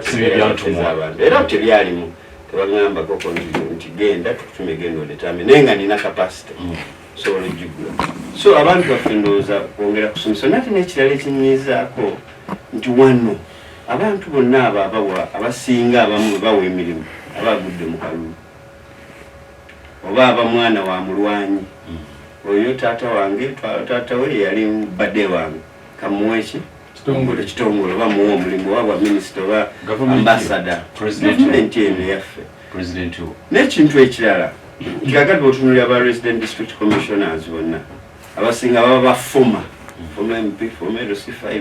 abantu, era tebyalimu. Tebaŋambako nti genda tukutume, genda oleetame, naye nga nina capacity sobola ojjugula. So abantu baffe ndowooza kwongera kusomesa. Nate n'ekirala ekinyiizaako nti wano abantu bonna abo abawa, abasinga abamu bwe bawa emirimu abagudde mu kalulu oba aba mwana wa mulwanyi, oyo taata wange, taata we yali badde wange, kamuwe eki ekitongole oba muwe omulimu oba bwa minisita oba ambassador. Gavumenti eno eyaffe. N'ekintu ekirala nti kakati bwotunulira ba resident district commissioners bonna abasinga baba ba former MP, former LC5,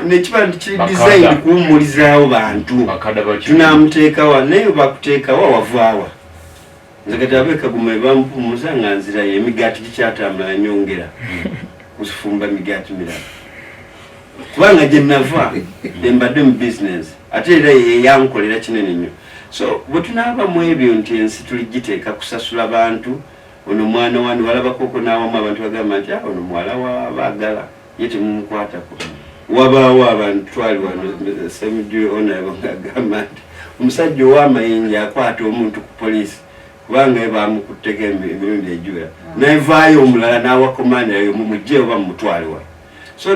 nekiba nti kiri design kuwummulizaawo bantu. Tunamuteekawa naye bakuteekawa wavaawa. Nze kati abekaguma ebampumuza nga nzirayo, emigaati gikyatambula, nyongera kufumba migaati mirala kubanga gye nava embadde mu business ate era yeyankolera kinene nnyo. So bwe tunaaba mu ebyo nti ensi tuligiteeka kusasula bantu, ono mwana wani walabakoko n'awamu abantu bagamba nti, "Ah, ono muwala wa baagala ye temumukwatako." Wabaawo abantu twali wano Semujju Honorable ng'agamba nti omusajja ow'amayinja akwata omuntu ku poliisi kubanga ye bamukutteko emirundi egiwera, nevaayo omulala n'awakomandira yo mumugye oba mumutwale wa. So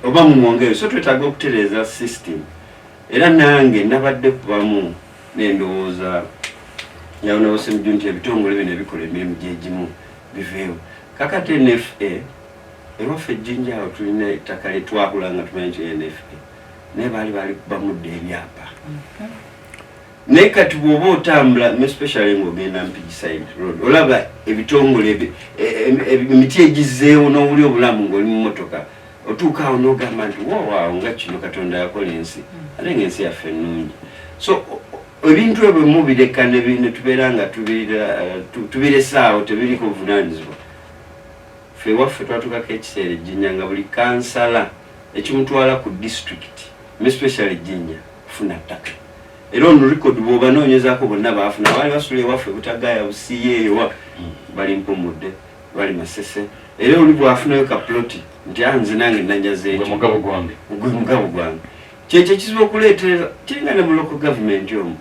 oba mumwongereyo. So twetaaga okutereeza system. Era nange nabadde kubamu nendowooza nyawonawosemujju nti ebitongole bino ebikola emirimu gyegimu biveewo. Kakati NFA ewaffe ejjinja awo tulina ettaka lyetwakula nga tumanyi nti NFA, naye baali baali bamudde ebyapa. Naye kati bw'oba otambula, especially ng'ogenda Mpigi side road, olaba ebitongole, emiti egizzeewo n'owuli obulamu ng'oli mu motoka, otuuka awo n'ogamba nti wowaawo, nga kino Katonda yakola ensi, ate ng'ensi yaffe ennungi. So ebintu ebyo mubireka ne tubeera nga tubiresaawo, tebiriko buvunaanyizibwa. Ffe ewaffe twatuukako ekiseera ejjinja nga buli kansala ekimutwala ku disitulikiti, especially Jjinja, kufuna ttaka. Era ono record bw'obanoonyezaako bonna baafuna, baali basula ewaffe Butagaya, Busiyeewa, bali Mpumudde, bali Masese. Era oli bw'afunayo ka ploti nti anze nange nanjazeekyo, gwe mugabo gwange, gwe mugabo gwange. Kyekyo ekizibu okuleetera kiringa ne mu local government omwo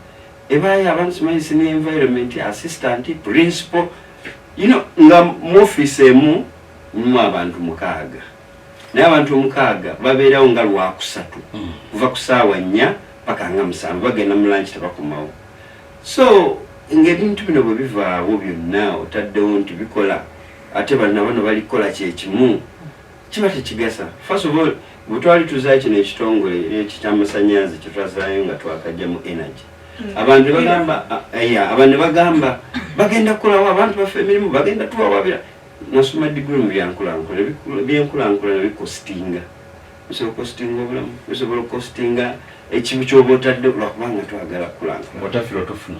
ebaayo abantu simanyi senior environment assistant, principal, nga mu office emu mulimu abantu 6, naye abantu 6 babeerawo nga lwakusatu kuva ku saawa 4 paka nga 7, bagenda mu lunch tebakomawo. So ng'ebintu bino bwe bivaawo byonna otaddewo nti bikola, ate banna bano balikola kyekimu, kiba tekigasa. First of all, bwe twali tuzaayo kino ekitongole ekyamasanyalaze kyetwazaayo nga twakajjamu energy, abantu bagamba abantu ne bagamba bagenda kukolawo abantu baffe emirimu, bagenda tuwawabira. Nasoma diguri mu byankulankulana, byenkulankulana bikostinga, bisobola okukostinga obulamu, bisobola okukostinga ekibu kyoba otadde lwakubanga twagala kukulankulana. Otafira otufuna.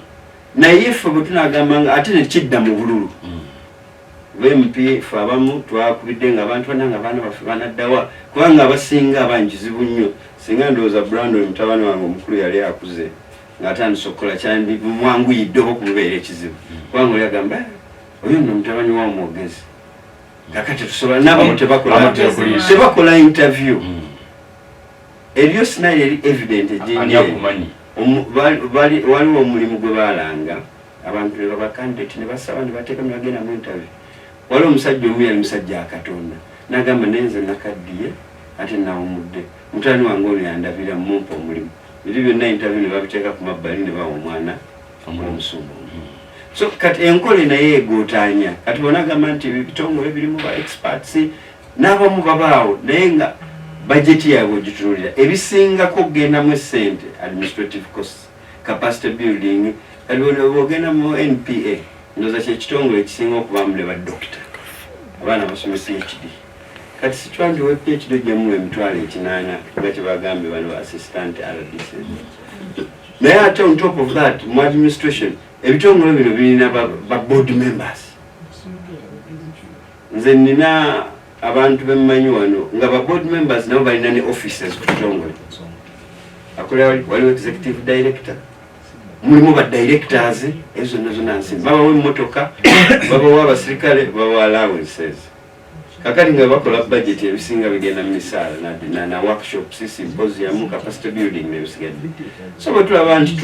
Naye ffe bwe tunagamba nga ate nekidda mu bululu, MP ffe abamu twakubidde nga abantu bananga abaana baffe banaddawa, kubanga abasinga abangi kizibu nnyo. Singa ndowooza Brandon mutabani wange omukulu yali akuze ng'atandise okukola, kyandimwanguyidde oba okumubeera ekizibu, kubanga oli agamba oyo nno mutabani wa omwogezi, kakati tusobola n'abamu tebakola interview. Eriyo scenario eri evident ejinja, waliwo omulimu gwe baalanga abantu ne baba candidate ne basaba ne bateeka ne bagenda mu interview. Waliwo omusajja omu yali musajja akatonda, n'agamba naye nze nakaddiye ate nawumudde, mutabani wange ono yandabira, mumpa omulimu. Biri byonna interview ne babiteeka ku mabbali ne bawa omwana omusumba. So kati enkola naye egootanya. Kati bona agamba nti ebitongole birimu ba experts n'abamu babaawo, naye nga bajeti yaabwe ogitunulira ebisingako okugendamu essente administrative costs, capacity building. Kati bwogenda mu NPA, ndowooza kyekitongole ekisinga okubaamu ne badokita, abaana basome PhD. Kati sikitwa nti owe PhD ojjamu 800,000 nga kyebagambye bano ba assistant RDC, naye ate on top of that mu administration ebitongole bino birina ba board members. Nze nina abantu bemmanyi wano nga ba board members nabo balina ne offices ku kitongole. Akolera waliwo executive director, mulimu ba directors, ezo zonna zonna nsimbi. Babawa emmotoka, babawa abasirikale, babawa allowances. Kakati nga bakola budget ebisinga bigenda mu misaala na workshops, symposium, capacity building nebisigadde. So bwe tulaba nti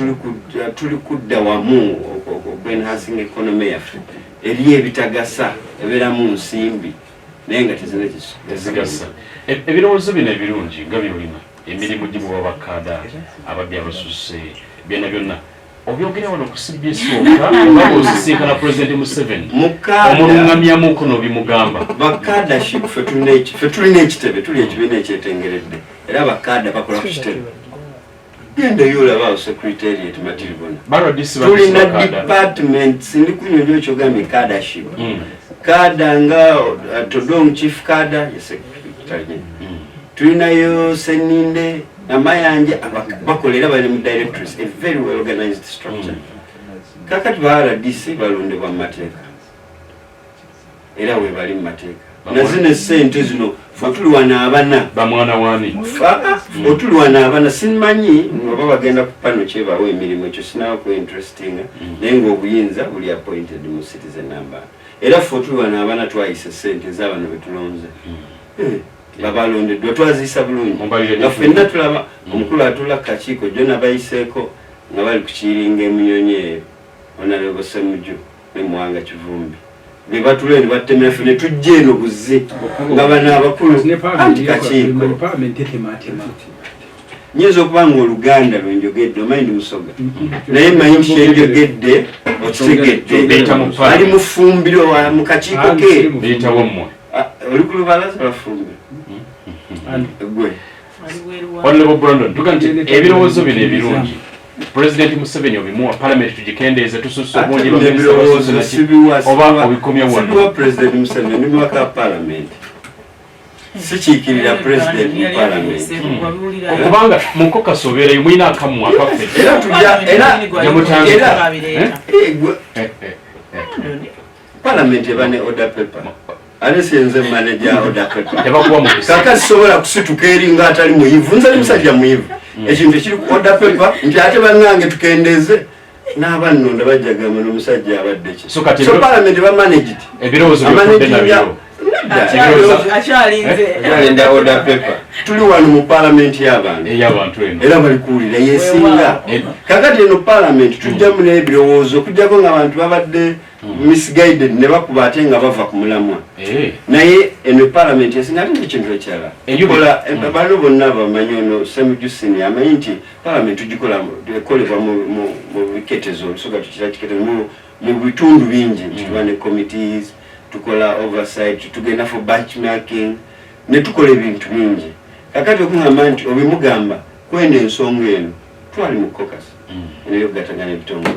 tuli kudda wamu okwenhancing economy yaffe, eriyo ebitagasa ebeeramu nsimbi naye nga tezina tezigasa. Ebirowoozo bino ebirungi nga byolina, emirimu gimuwa bakada ababbi abasusse, byonna byonna obyogera wano ku CBS wokka oba osisinkana President Museveni omulungamyamuko n'obimugamba? Bakadaship ffe tulina ekitebe, tuli ekibiina ekyetengeredde, era bakada bakola ku kitebe. Gendayo olaba secretariat matiribona, tulina departments. Ndi kunyonyo ekyogambye cadreship, cadre nga Todong chief cadre ye secretary, tulinayo Seninde Namayanja bakolera bali mu directories, a very well organized structure. Kakati ba RDC balondebwa mu mateeka era webali mu mateeka, nazino esente zino fe tuli wano abana bamwana wani? Otuli wano abana simanyi oba bagenda ku pano kyebawo emirimu, ekyo sinawo ku interestinga, naye ngaobuyinza buli appointed mu citizen number. Era ffe otuli wano abana twayisa esente ez'abano betulonze, babalondeddwa twaziyisa bulungi nga ffenna tulaba. Omukulu atula kakiiko jona bayiseeko nga bali kukiiringa emunyonyi eyo, Honorable Semuju ne Muwanga Kivumbi. Be batula ne batemera ffe ne tujja eno buzzi nga bano abakulu anti kakiiko. Nyinza okuba nga oluganda lwenjogedde omanyi ndi musoga naye manyi nti kyenjogedde okitegedde. Ali mu ffumbiro mu kakiiko ke. Ah, oli ku lubalaza lwa ffumbiro gwe. Honorable Brandon, tuga nti ebirowoozo bino ebirungi President Museveni obimuwa, parliament tugikendeeze, tususse obungi, oba obikomya wano? Sibiwa President Museveni, bimuwa parliament. Sikiikirira president mu parliament. Okubanga mu caucus obeerayo mulina akammwe akaffe. Era tujja era era parliament eba ne order paper. Ate sinze manager order paper. Tebakuwa mukisa. Kaka sisobola kusituka eri nga atali muyivu. Nze ndi musajja muyivu. Ekintu ekiri ku order paper nti ate bannange tukendeeze n'abannonda bajja gamba n'omusajja abadde ki. So kati So parliament ba managed. Ebirowoozo by'otudde nabyo. Akyalinda order paper. Tuli wano mu parliament y'abantu. Ey'abantu eno. Era bali kuwulira yesinga. Kakati eno parliament tujjamu n'ebirowoozo okujjako ng'abantu babadde misguided ne bakuba ate nga bava ku mulamwa. Naye eno parliament esinga ate ekintu ekirala. Kola bano bonna bamanyi ono Ssemujju Senior amanyi nti parliament tugikola ekolebwa mu biketezo olusoga tukira kiketezo mu bitundu bingi nti tuba ne committees, tukola oversight, tugenda for benchmarking ne tukola ebintu bingi. Kakati okugamba nti obimugamba kweno ensonga eno twali mu caucus eno ey'okugatagana ebitongole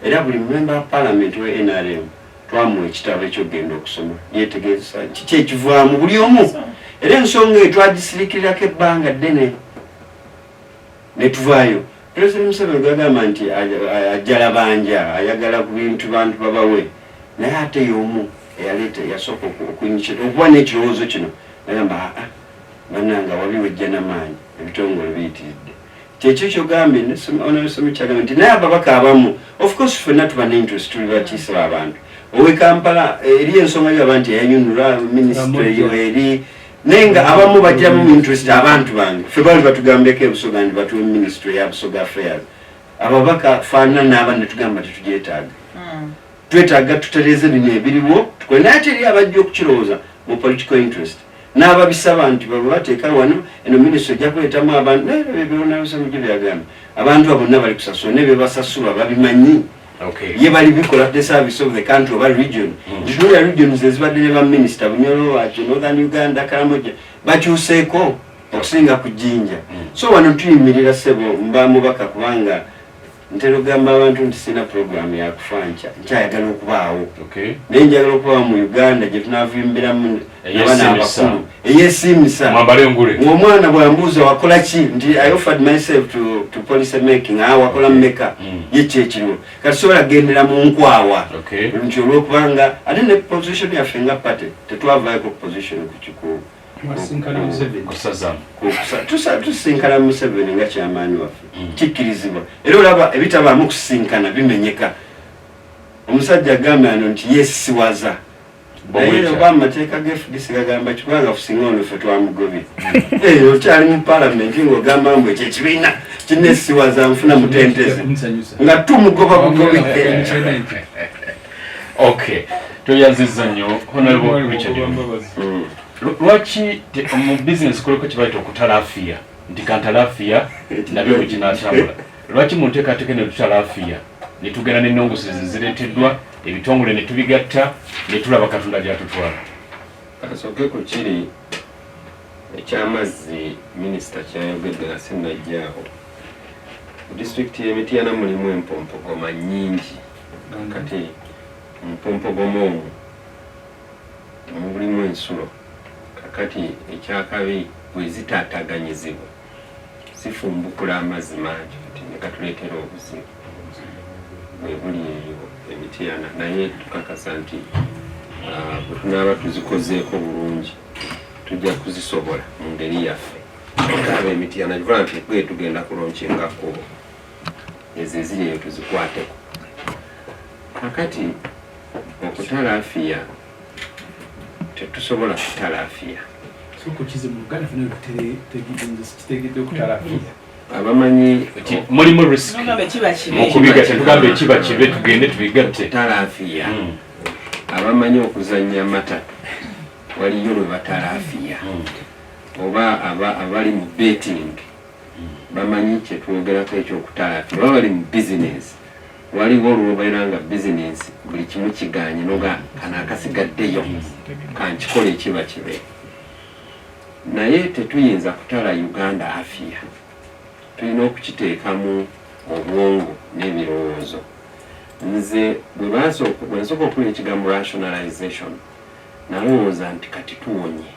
era buli member wa parliament we NRM twamuwa ekitabo ekyokugenda okusoma yetegereza kiki ekivaamu buli omu era ensonga eyo twagisirikirirako ebbanga ddene ne tuvaayo. President Museveni gwagamba nti ajala banja ayagala ku bintu bantu babawe naye ate y'omu eyaleeta yasooka okuba n'ekirowoozo kino nagamba aa bannange awabi wejja namaanyi ebitongole biyitiridde. Kyekyo kyogambye onosoma kyagambye nti naye ababaka abamu of course ffenna tuba ne interest tuli bakiise b'abantu owe Kampala eri ensonga yaba nti eyanyunula ministry eyo eri naye nga abamu bajjamu interest abantu bange ffe baali batugambeko ebusoga nti batuwe ministry ya Busoga affairs ababaka faanana n'aba ne tugamba tetugyetaaga. Twetaaga tutereeze bino ebiriwo tukole naye ate eri abajja okukirowooza mu political interest n'ababisaba nti baba bateeka wano eno minisitule ejja kuleetamu abantu naye ebyonabisamujjo byagamba abantu abo bonna bali kusasula naye byebasasulwa babimanyi. Ye bali bikola the service of the country oba region. Ntunuulira regions ezibadde ne baminisita Bunyoro, Wacho, Northern Uganda, Karamoja bakyuseeko okusinga ku Jinja. So wano tuyimirira ssebo mba mubaka kubanga ntera okugamba abantu nti sirina program ya kufa nkya, nkyayagala okubaawo. Naye njagala okubaawo mu Uganda gye tunaavimbiramu n'abaana abakulu eyeesiimisa. Mwambale engule. Ng'omwana bw'ambuuza wakola ki nti I offered myself to policy making, wakola mmeka? Ye ki ekiriwo? Kati sobola kugendera mu nkwawa. Nti olw'okubanga ate ne position yaffe nga party tetwavaayoko ku position ku kiku. Tusinkana Museveni nga kyamaanyi waffe. Kikkirizibwa. Era olaba ebitabaamu kusisinkana bimenyeka. Omusajja agambye ano nti yeesisiwaza. Naye oba amateeka ga FDC gagamba ki kubanga kusinga ono ffe twamugobye. Okyali mu parliament ng'ogamba mbu ekyo ekibiina kinneesisiwaza nfuna mutentezi. Nga tumugoba bugobi. Okay. Toyanzizza nnyo Honorable Richard. Lwaki mu business kuliko kye bayita okutalafiya nti kantalafiya nabyo bwe kinaatambula. Lwaki mu nteekateeka eno tutalafiya ne tugenda n'ennongoosereza ezireeteddwa ebitongole ne tubigatta ne tulaba Katonda gy'atutwala? Kasooke ku kiri eky'amazzi minisita kyayogedde nga sinnajjaawo. Mu disitulikiti y'e Mityana mulimu empompogoma nnyingi. Kati mu mpompogoma omwo mulimu ensulo. Kakati ekyakabi bwe zitaataganyizibwa zifumbukula amazzi mangi kati ne gatuleetera obuzibu bwe buli eyo e Mityana. Naye tukakasa nti bwe tunaaba tuzikozeeko bulungi tujja kuzisobola mu ngeri yaffe. Aba e Mityana kivuga nti gwe tugenda kulonkinga kkubo ezo eziri eyo tuzikwateko. Kakati okutalafiya tetusobola kutalafiya. Abamanyi mulimu risk mukubigatta, tugambe ekiba kibe tugende tubigatte. Okutalafiya. Abamanyi okuzannya amatatu waliyo lwe batalaafiya oba abali mu betting bamanyi kyetwogerako ekyokutalafiya, oba bali mu bizinesi, waliwo olwobeera nga bizinesi buli kimu kiganye noga kano akasigaddeyo kankikola ekiba kibe. Naye tetuyinza kutala Uganda afiya, tulina okukiteekamu obwongo n'ebirowoozo. Nze bwe nsooka okuwulira ekigambo rationalization, nalowooza nti kati tuwonye,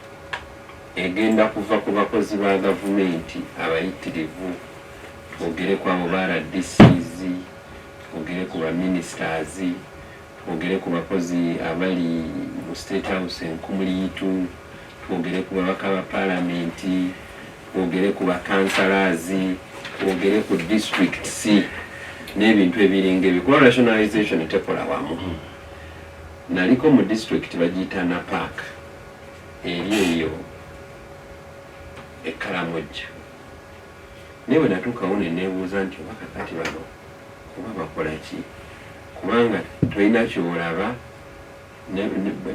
egenda kuva ku bakozi ba gavumenti abayitirivu, twogere ku abo ba RDCs, twogere ku ba ministers, twogere ku bakozi abali mu State House enkumuliitu, twogere ku babaka ba palamenti, twogere ku bakansalazi, twogere ku districts n'ebintu ebiringa ebyo, kuba rationalization tekola wamu. Naliko mu district bagiyita Napak, eri eyo e Karamoja, naye bwe natuukawo ne neebuuza nti oba kakati bano oba bakola ki, kubanga tolina kyolaba.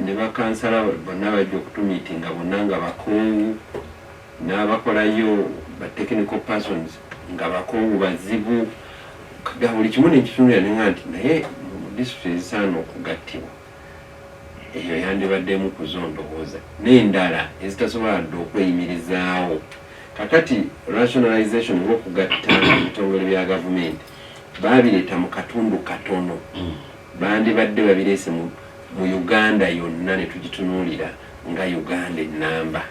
Ne bakansala bonna bajja okutumiitinga bonna nga bakoowu, n'abakolayo ba technical persons nga bakoowu bazibu, ga buli kimu nekitunulira nenga nti naye mu district ezisaana okugattibwa eyo yandibaddemu ku zo ndowooza n'endala ezitasobola dde okweyimirizaawo. Kakati rationalization oba okugatta ebitongole bya gavumenti babireeta mu katundu katono, bandibadde babireese mu Uganda yonna ne tugitunuulira nga Uganda ennamba.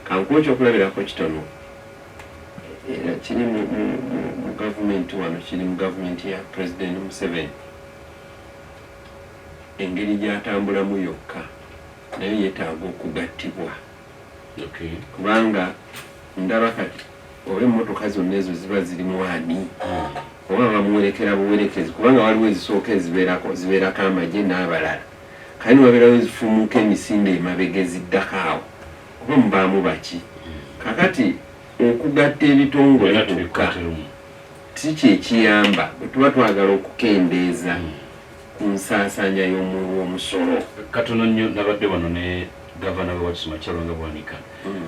Kankuwa ekyokulabirako kitono, era kiri mu gavumenti wano, kiri mu gavumenti ya President Museveni. Engeri gy'atambulamu yokka nayo yeetaaga okugattibwa, kubanga ndaba kati oba emmotoka zonna ezo ziba zirimu ani, oba bamuwerekera buwerekezi, kubanga waliwo ezisooka ezibeerako zibeerako amagye n'abalala, kale niwabeerawo ezifuumuuka emisinde emabega eziddako awo, oba mubaamu baki. Kakati okugatta ebitongole Era kwokka tubikwate lumu. Si kyekiyamba bwe tuba twagala okukendeeza ku nsaasaanya y'omuwi w'omusolo. Katono nnyo, nabadde wano ne gavana we Wakiso Kyalwanga Bwanika,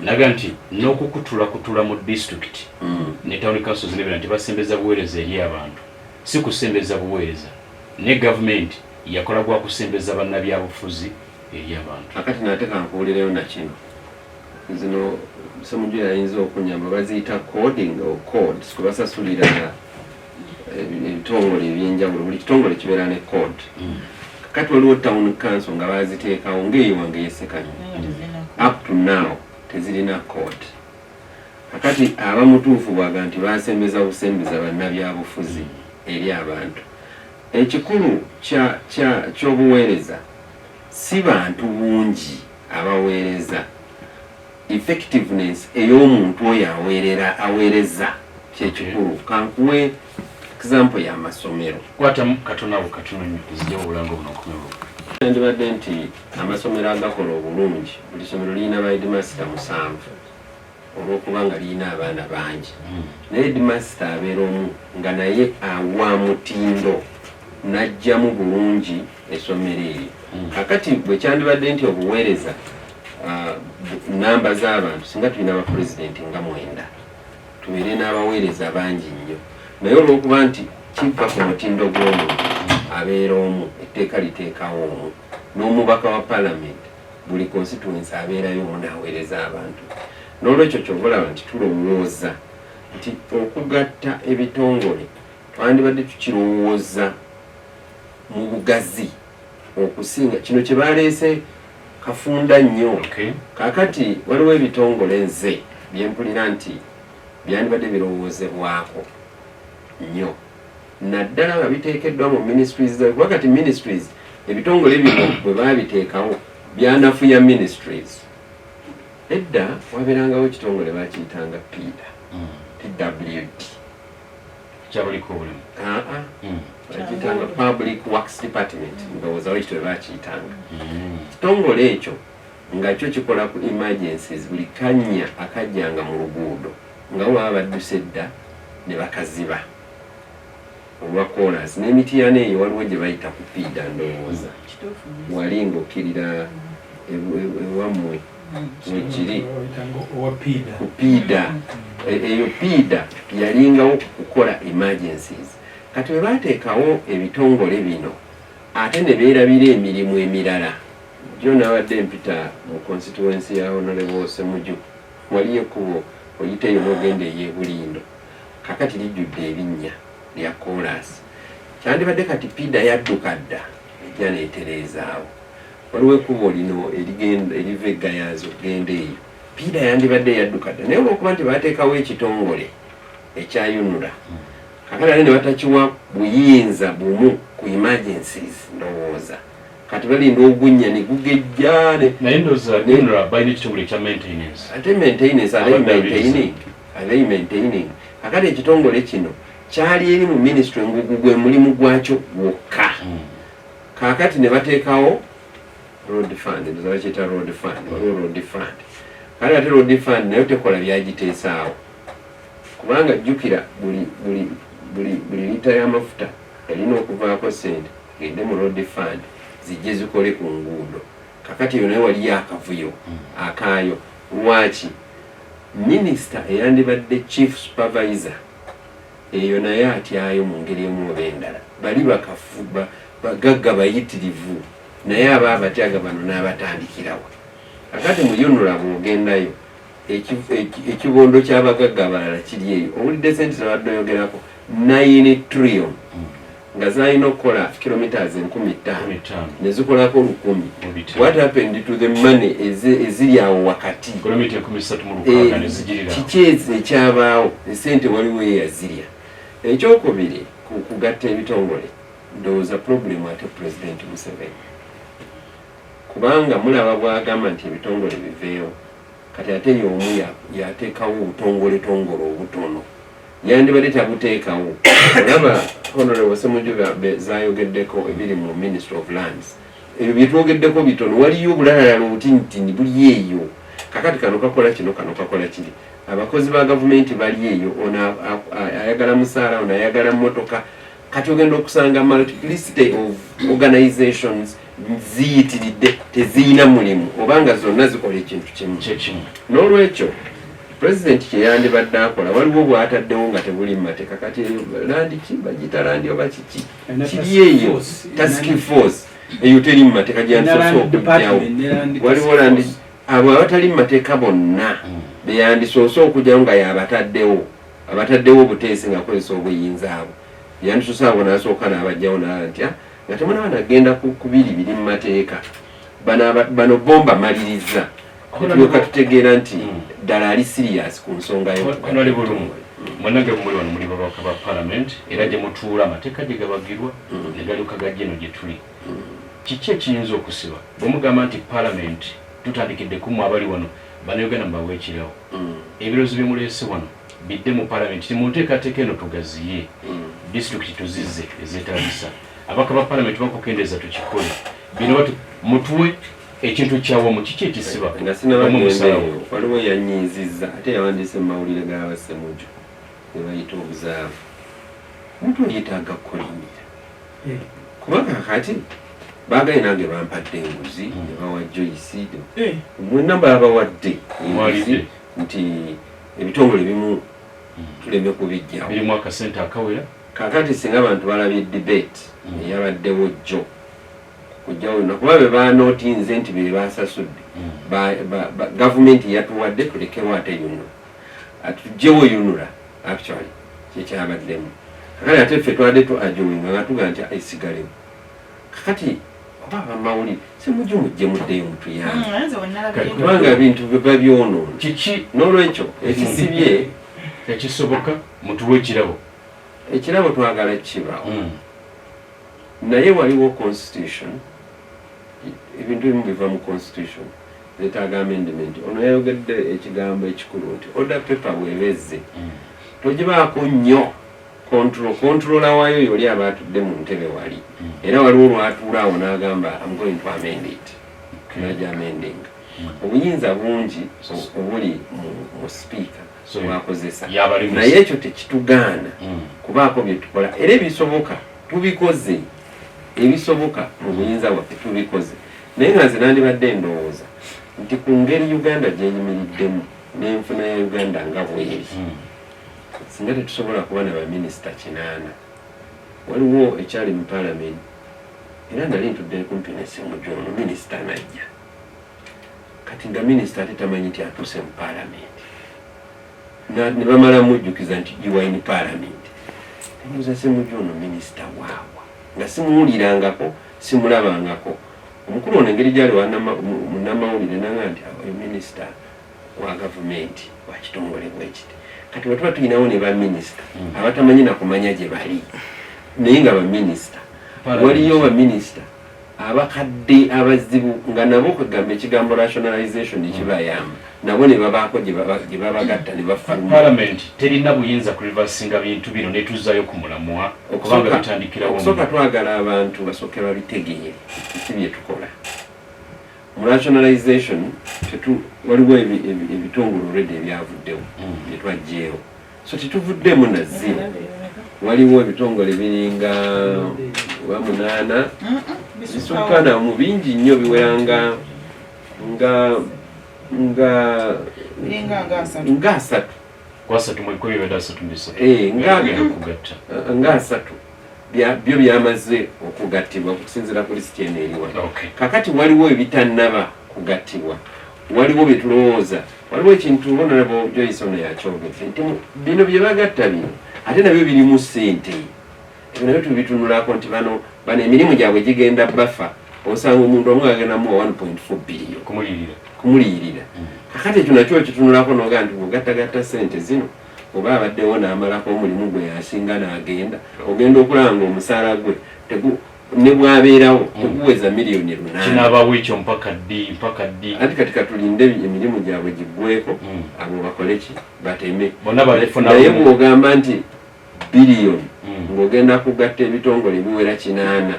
naga nti n'okukutulakutula mu disitulikiti ne town councils nebera nti basembeza buweereza eri abantu, si kusembeza buweereza, ne gavumenti yakola gwa kusembeza bannabyabufuzi eri abantu. Akati nate kankubulireyo nakino, zino Semujju ayinza okunyamba, baziyita coding or codes kwebasasulira ebitongole ebyenjawulo. Buli kitongole kibeera ne code. Kati waliwo town council nga baziteekawo ngaeyo wange yesekanywa, up to now tezirina code. Kakati aba mutuufu bwaga nti basembeza busembeza bannabyabufuzi eri abantu. Ekikulu ky'obuweereza si bantu bungi abaweereza, effectiveness ey'omuntu oyo aweerera aweereza kyekikulu. Kankuwe example y'amasomero. Kwatamu katono awo, katono nnyo, zijjawo obulango buno nkomewo. Kyandibadde nti amasomero agakola obulungi, buli somero lirina ba headmaster musanvu olw'okuba nga lirina abaana bangi, naye headmaster abeera omu nga naye awa mutindo n'ajjamu bulungi essomero eryo. Kakati bwe kyandibadde nti obuweereza namba z'abantu, singa tulina bapulezidenti nga mwenda, tubeere n'abaweereza bangi nnyo, naye olw'okuba nti kiva ku mutindo gw'omuntu abeera omu, etteeka liteekawo omu, n'omubaka wa palamenti buli constituency abeerayo omu n'aweereza abantu. N'olwekyo kyova olaba nti tulowooza nti okugatta ebitongole twandibadde tukirowooza mu bugazi okusinga kino kye baleese kafunda nnyo. Kaakati waliwo ebitongole nze byempulira nti byandibadde birowoozebwako nnyo, naddala nga biteekeddwa mu ministries, kuba kati ministries, ebitongole bino bwe baabiteekawo byanafuya ministries. Edda wabeerangawo ekitongole bakiyitanga PIDA, PWD. Kyabaliko obulemu? Aa, bakiyitanga Public Works Department, ndowooza wekityo bwe bakiyitanga. Kitongole ekyo nga kyo kikola ku emergencies, buli kannya akajjanga mu luguudo nga bo baba badduse dda ne bakaziba. Olwa koolaasi n'emitiyana eyo waliwo gye bayita ku piida, ndowooza wali ng'okkirira ewammwe wekiri ku piida. Eyo piida yalingawo kukola emergencies. Kati bwe baateekawo ebitongole bino ate ne beerabira emirimu emirala. Jjo nabadde mpita mu constituency ya Honorable Ssemuju, waliyo ekkubo oyita eyo n'ogenda ey'e Bulindo, kakati lijjudde ebinnya lya koolaasi. Kyandibadde kati piida yadduka dda ejja n'etereezaawo. Waliwo ekkubo lino erigenda eriva e Gayaza okugenda eyo, piida yandibadde yadduka dda, naye olwokuba nti baateekawo ekitongole ekya UNRA, kakati ate ne batakiwa buyinza bumu ku emergencies, ndowooza kati balinda ogunnya ne gugejja. Naye ndowooza UNRA balina ekitongole ekya maintenance. Ate maintenance, are they maintaining? Are they maintaining? Kakati ekitongole kino kyali eri mu ministry ngugu gwe mulimu gwakyo gwokka. Kakati ne bateekawo road fund, ndowooza bakiyita road fund. Waliwo road fund, kale ate road fund nayo tekola byagiteesaawo, kubanga jjukira buli liita y'amafuta erina okuvaako sente gende mu road fund zijje zikole ku nguudo. Kakati eyo naye waliyo akavuyo akaayo. Lwaki minisita eyandibadde chief supervisor eyo naye atyayo mu ngeri emu oba endala? Bali bakafu bagagga bayitirivu, naye aba abatyaga bano n'abatandikirawo. Kakati mu UNRA bw'ogendayo, ekibondo ky'abagagga abalala kiri eyo. Owulidde sente zebadde oyogerako, 9 trillion nga zalina okukola kilometers 5000 ne zikolako 1000. What happened to the money eziri awo wakati? Kiki ekyabaawo? Esente waliwo eyazirya. Ekyokubiri, kugatta ebitongole, ndowooza problem ate President Museveni, kubanga mulaba bwagamba nti ebitongole biveewo, kati ate y'omu yateekawo obutongoletongole obutono yandibadde tabuteekawo. Olaba Honorable Ssemujju zayogeddeko ebiri mu Ministry of Lands, ebyo byetwogeddeko bitono, waliyo obulalalala obutinitini buli eyo. Kakati kano kakola kino, kano kakola kiri, abakozi ba gavumenti bali eyo, ono ayagala musaala, ono ayagala mmotoka. Kati ogenda okusanga multiplicity of organizations ziyitiridde, teziyina mulimu obanga zonna zikola ekintu kimu. N'olwekyo pulezidenti kyeyandibadde akola, waliwo bwataddewo nga tebuli mu mateeka. Kati land ki bagiyita land oba kiki kiri eyo, task force eyo teri mu mateeka, gyandisoose okugjawo. Waliwo land, abo abatali mu mateeka bonna beyandisoose okugjawo nga yabataddewo, abataddewo obuteesi nga akozesa obuyinza abo. Yandisoose abo n'asooka n'abajjawo naa nti ah, nga temunaba nagenda ku biri biri mu mateeka, bano bomba maliriza tulyoka tutegeera nti ddala ali serious ku nsonga. Mwenange muli wano, muli babaka ba parliament, era gye mutuula amateeka gye gabagirwa ne galyoka gajja eno gye tuli. Kiki ekiyinza okusiba bwe mugamba nti parliament tutandikidde kummwe abali wano, Bannayuganda mubawe ekirawo, ebirowoozo bye muleese wano bidde mu parliament, ti mu nteekateeka eno tugaziye disitulikiti, tuzizze ezeetaagisa, abaka ba parliament bakukendeeza, tukikole bino batu mutuwe ekintu kyawamu? Kiki ekisiba? Nga sinabagenda, waliwo yanyiizizza ate yawandiise mu mawulire g'abasemuju ne bayita obuzaavu. Omuntu yeetaaga kukolimira, kubanga kakati baagaye nange bampadde enguzi ne bawa Joyce, mwenna babawadde enguzi nti ebitongole bimu tuleme kubijjawo. Birimu akasente akawera. Kakati singa abantu balabye debate eyabaddewo jjo kujjawo nakuba be banootinze nti be basasudde, gavumenti yatuwadde tulekewo ate UNRA, tugyewo UNRA, actually kyekyabaddemu. Kakati ate ffe twadde tu arguinga nga tuga nti esigalewo. Kakati oba abamawulire Semujju mujje muddeyo mutuyambe, kubanga ebintu biba byonoona. Kiki? N'olwekyo ekisibye ekisoboka mutuwe ekirabo. Ekirabo twagala kibawo, naye waliwo constitution, ebintu ebimu biva mu constitution zetaaga amendment. Ono yayogedde ekigambo ekikulu nti order paper bweba ezze togibaako nnyo control. Controller waayo yoli aba atudde mu ntebe wali, era waliwo lwatuula awo n'agamba, "Am going to amend it," naja amending. Obuyinza bungi obuli mu speaker. Wakozesa naye ekyo tekitugaana kubaako bye tukola, era ebisoboka tubikoze, ebisoboka mu buyinza bwaffe tubikoze. Naye nga nze nandibadde ndowooza nti ku ngeri Uganda gyeyimiriddemu n'enfuna ya Uganda nga bweri, singa tetusobola kuba na baminisita 8. Waliwo ekyali mu Palamenti, era nali ntudde kumpi ne Ssemujju, ono minisita najja kati nga minisita ate tamanyi nti atuuse mu Palamenti, ne bamala mujjukiza nti, "You are in Parliament." Nembuuza Ssemujju, ono minisita waawa? Nga simuwulirangako, simulabangako. Omukulu ono engeri gyali munnamawulire nanga nti oyo minisita wa gavumenti wa kitongole bwekiti. Kati bwetuba tulinawo ne baminisita abatamanyi nakumanya gye bali, naye nga baminisita, waliyo baminisita abakadde abazibu nga nabo kwegamba ekigambo rationalization ekibayamba nabo ne babaako gye babagatta ne bafuluma. Parliament terina buyinza kureversinga bintu bino netuzzayo ku mulamwa, okubanga bitandikirawo? Okusooka twagala abantu basooke babitegeere si bye tukola mu rationalization. Waliwo ebitongole already ebyavuddewo byetwajjeewo, so tetuvuddemu na zero. Waliwo ebitongole biringa oba munaana, bisukka mu bingi nnyo, biwera nga nga nga Biringa nga 30. Nga 30. Kwasatu mwekumi bibadde 33. Eh, Bagenda okugatta. Nga 30 byo byamaze okugattibwa okusinziira ku lisiti eno eri wano. Kakati waliwo ebitannaba kugattibwa, waliwo bye tulowooza. Waliwo ekintu Honorable Joyce ono yakyogedde nti bino bye bagatta bino ate nabyo birimu ssente. Ebyo nabyo tubitunulako nti bano emirimu gyabwe gigenda bafa, osanga omuntu omu agenda muwa 1.4 billion kumuliyirira. Kumuliyirira. Kakati ekyo nakyo okitunulako nogaa nti bwegattagatta ssente zino, oba abaddewo n'amalako omulimu gwe yasinga n'agenda, ogenda okulaba nga omusaala gwe ne bwabeerawo teguweza miliyoni 8. Kinaabawo ekyo mpaka ddi, mpaka ddi? Anti kati katulinde emirimu gyabwe giggweko, abo bakole ki, bateme. Bonna balifuna. Naye bw'ogamba nti biliyoni, ng'ogenda kugatta ebitongole biwera 8,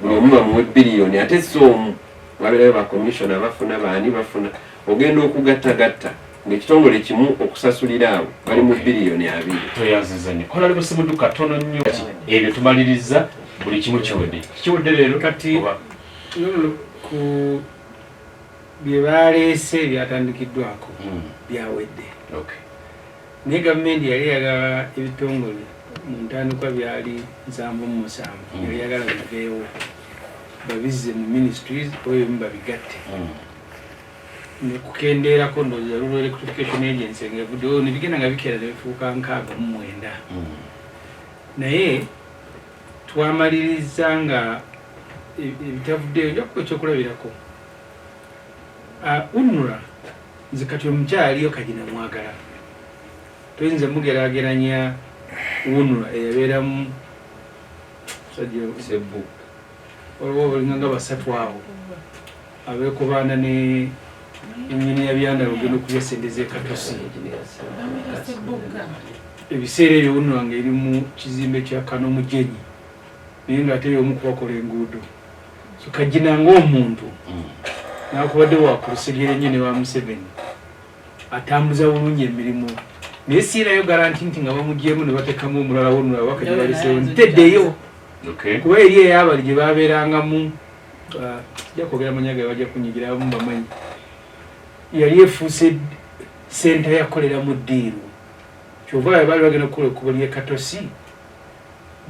buli omu bamuwe biliyoni, ate si omu, wabeerayo bakomishona bafuna, baani bafuna, ogenda okugattagatta ng'ekitongole kimu okusasulira abo bali mu biliyoni 20. Toyanziza nnyo, Honorable Ssemujju. Katono nnyo, ebyo tumaliriza, buli kimu kiwedde, kiwedde leero? Kati Oba? Nono ku bye baleese byatandikiddwako, byawedde. Naye gavumenti yali eyagala ebitongole mu ntandikwa byali 77, yali eyagala biveewo babizze mu ministries oba ebimu babigatte. Nekukendeerako ndowooza Rural Electrification Agency ng'evuddewo, nebigenda nga bikeera nebifuuka 69. Naye twamaliriza nga ebitavuddeyo, nja kukuwa ekyokulabirako. UNRA, nze kati omukyala aliyo Kagina mwagala, toyinza mugeraageranya UNRA eyabeeramu musajja Sebbu. Waliwo balinga nga basatu awo abeekobaana ne engineer Byandala ogenda okulya sente z'ekatosi. Ebiseera ebyo UNRA nga eri mu kizimbe kya Kanomujenyi, naye ng'ate y'omu kubakola enguudo. So Kagina ng'omuntu nakubadde wakulusegere nnyo ne wa Museveni, atambuza bulungi emirimu, naye siinayo guarantee nti nga bamugyemu ne batekamu omulala UNRA abaka gye baliseewo nteddeyo, kuba eri eyabali gye babeerangamu, sijja kwogera manya gabe, bajja kunyigira abamu bamanyi, yali efuuse senta yakoleramu ddiiru. Kyova olaba baali bagenda kukola ekkubo ly'e Katosi,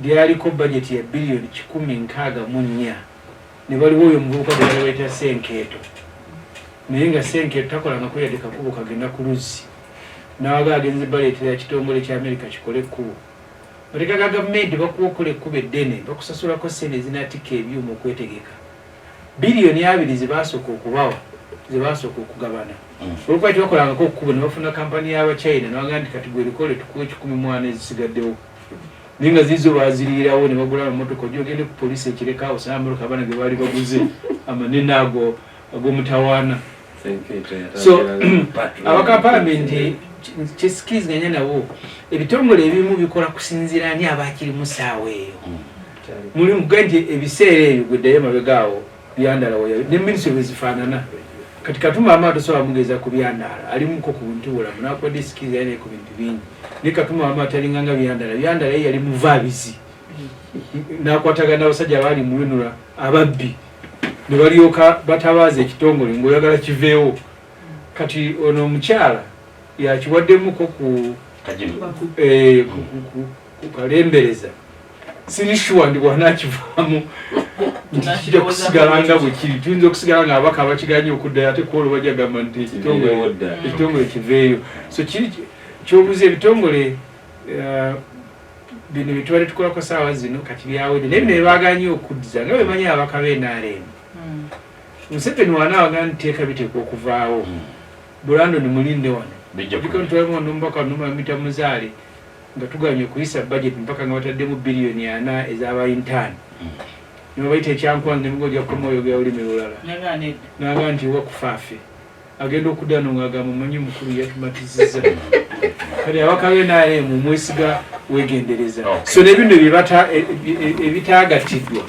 lyaliko bajeti ya biliyoni 164, ne baliwo oyo omuvubuka gwe bali bayita Senkeeto, naye nga Senkeeto takolangako yadde kakubo kagenda ku luzzi, nawaga agenze baleetera kitongole kya Amerika kikole ekkubo. Mateeka ga gavumenti bakuwa okukola ekkubo eddene, bakusasulako ssente ezinatikka ebyuma okwetegeka. Biliyoni 20 ze basooka okubawa, ze basooka okugabana, olwokuba tebakolangako kkubo, ne bafuna kampani y'Abachina ne bagamba nti kati gwe likole, tukuwa 140 ezisigaddewo, naye nga ziizo baziriirawo ne bagula amamotoka. Ojja ogende ku poliisi ekireka awo, osanga amamotoka abaana ge baali baguze amanene ago ag'omutawaana. So abaka palamenti kyesikiriziganya nabo, ebitongole ebimu bikola kusinziira ani abakirimu saawa eyo. Mulimu kuga nti ebiseera ebyo gweddayo emabega awo, Byandala ne minisitule bwe zifaanana. Kati Katumba Wamala tosobola mugeza ku Byandaala, alimuko ku buntu bulamu n'akuwadde skills ali naye ku bintu bingi, naye Katumba Wamala talinganga Byandaala. Byandaala ye yali muvaabizi n'akwatagana n'abasajja abaali mu UNRA ababbi ne balyoka batabaaza ekitongole ng'oyagala kiveewo. Kati ono omukyala yakiwaddemuko ku eh, ku kalembereza, siri sure ndi bwanakivaamu nti kijja kusigala nga bwe kiri. Tuyinza okusigala nga ababaka abakiganye okuddayo, ate kwolwo bajja gamba nti ekitongole kiveeyo. So kiri kyobuza ebitongole eh, bino byetubadde tukolako saawa zino kati byawedde, naye bino byebaganye okuddiza nga bemanyi ababaka ba NRM. Museveni wanaawaga nti teeka biteekwa okuvaawo, Brandon mulinde wano jukira nomubaka nomamita muzaale nga tuganye okuyisa budget mpaka nga bataddemu biliyoni 4 ez'aba intern, nebabayita ekyankwanzi nemuga ojja kukoma oyogera olulimi lulala, naga nti wakufaafe agenda okudda no ng'agamba omanyi omukulu yatumatizizza. Kati ababaka ba NRM mwesiga wegendereza. So nebino ebitaagatiddwa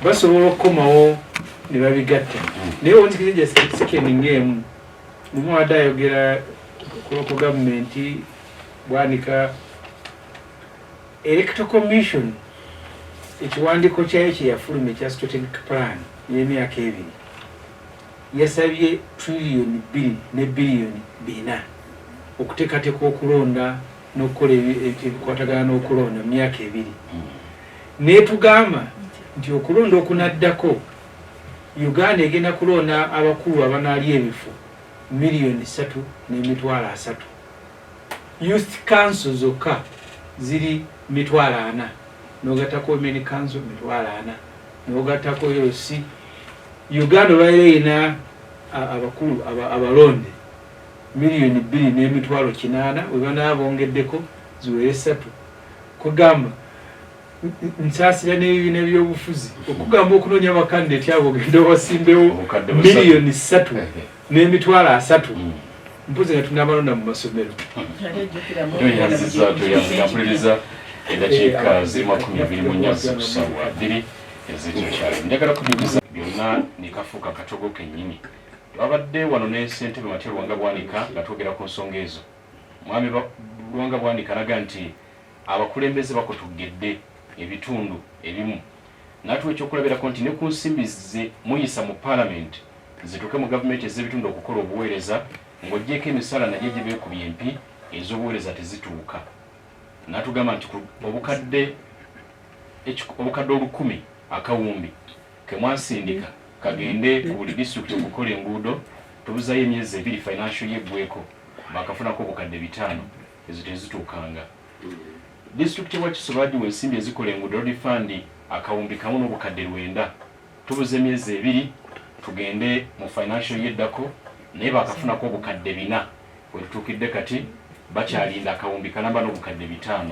basobola okukomawo ne babigatta. Naye onzikiriza second ng'emu, mumu wadde ayogera ku local government, Bwanika, Electoral Commission ekiwandiiko kyayo kyeyafuluma ekya strategic plan y'emyaka 2 yasabye triliyoni 2 ne biliyoni 4 okuteekateeka okulonda n'okukola ebikwatagana n'okulonda mu myaka 2. Neetugamba nti okulonda okunaddako Uganda egenda kulonda abakulu abanaali ebifo miliyoni 3 n'emitwalo 30. Youth council zokka ziri 400,000, nogattako women council 400,000, nogattako LC. Uganda olwaliro erina abakulu abalonde miliyoni 2 n'emitwalo 800, webanaba bongeddeko ziwere 3. Kugamba nsaasira n'ebibiina by'obufuzi okugamba okunoonya abakandidati abo ogenda obasimbewo miliyoni 3 n'emitwalo 30, mpozi nga tunabalonda mu masomero. Mpuliriza, eddakiika ziri 24 zikusawa 2 ez'ekiro kyalo. Njagala kujukiza byonna nekafuuka katogo kennyini. Twabadde wano ne ssentebe Matia Lwanga Bwanika nga twogera ku nsonga ezo. Mwami Lwanga Bwanika alaga nti abakulembeze bakotogedde ebitundu ebimu, n'atuwa ekyokulabirako nti ne ku nsimbi ze muyisa mu paalamenti zituuke mu gavumenti ez'ebitundu okukola obuweereza, ng'oggyeeko emisaala nagyo gibeekubye empi, ez'obuweereza tezituuka. N'atugamba nti obukadde 1,000 akawumbi ke mwasindika kagende ku buli disitulikiti okukola enguudo, tubuzayo emyezi 2 financial yeggweko, bakafunako obukadde 500, ezo tezituukanga. Disitulikiti Wakiso bagiwa ensimbi ezikola enguudo, road fund, akawumbi kamu n'obukadde 900, tubuze emyezi 2 tugende mu financial yeddako, naye bakafunako obukadde 400. Wetutuukidde kati bakyalinda akawumbi kalamba n'obukadde 500.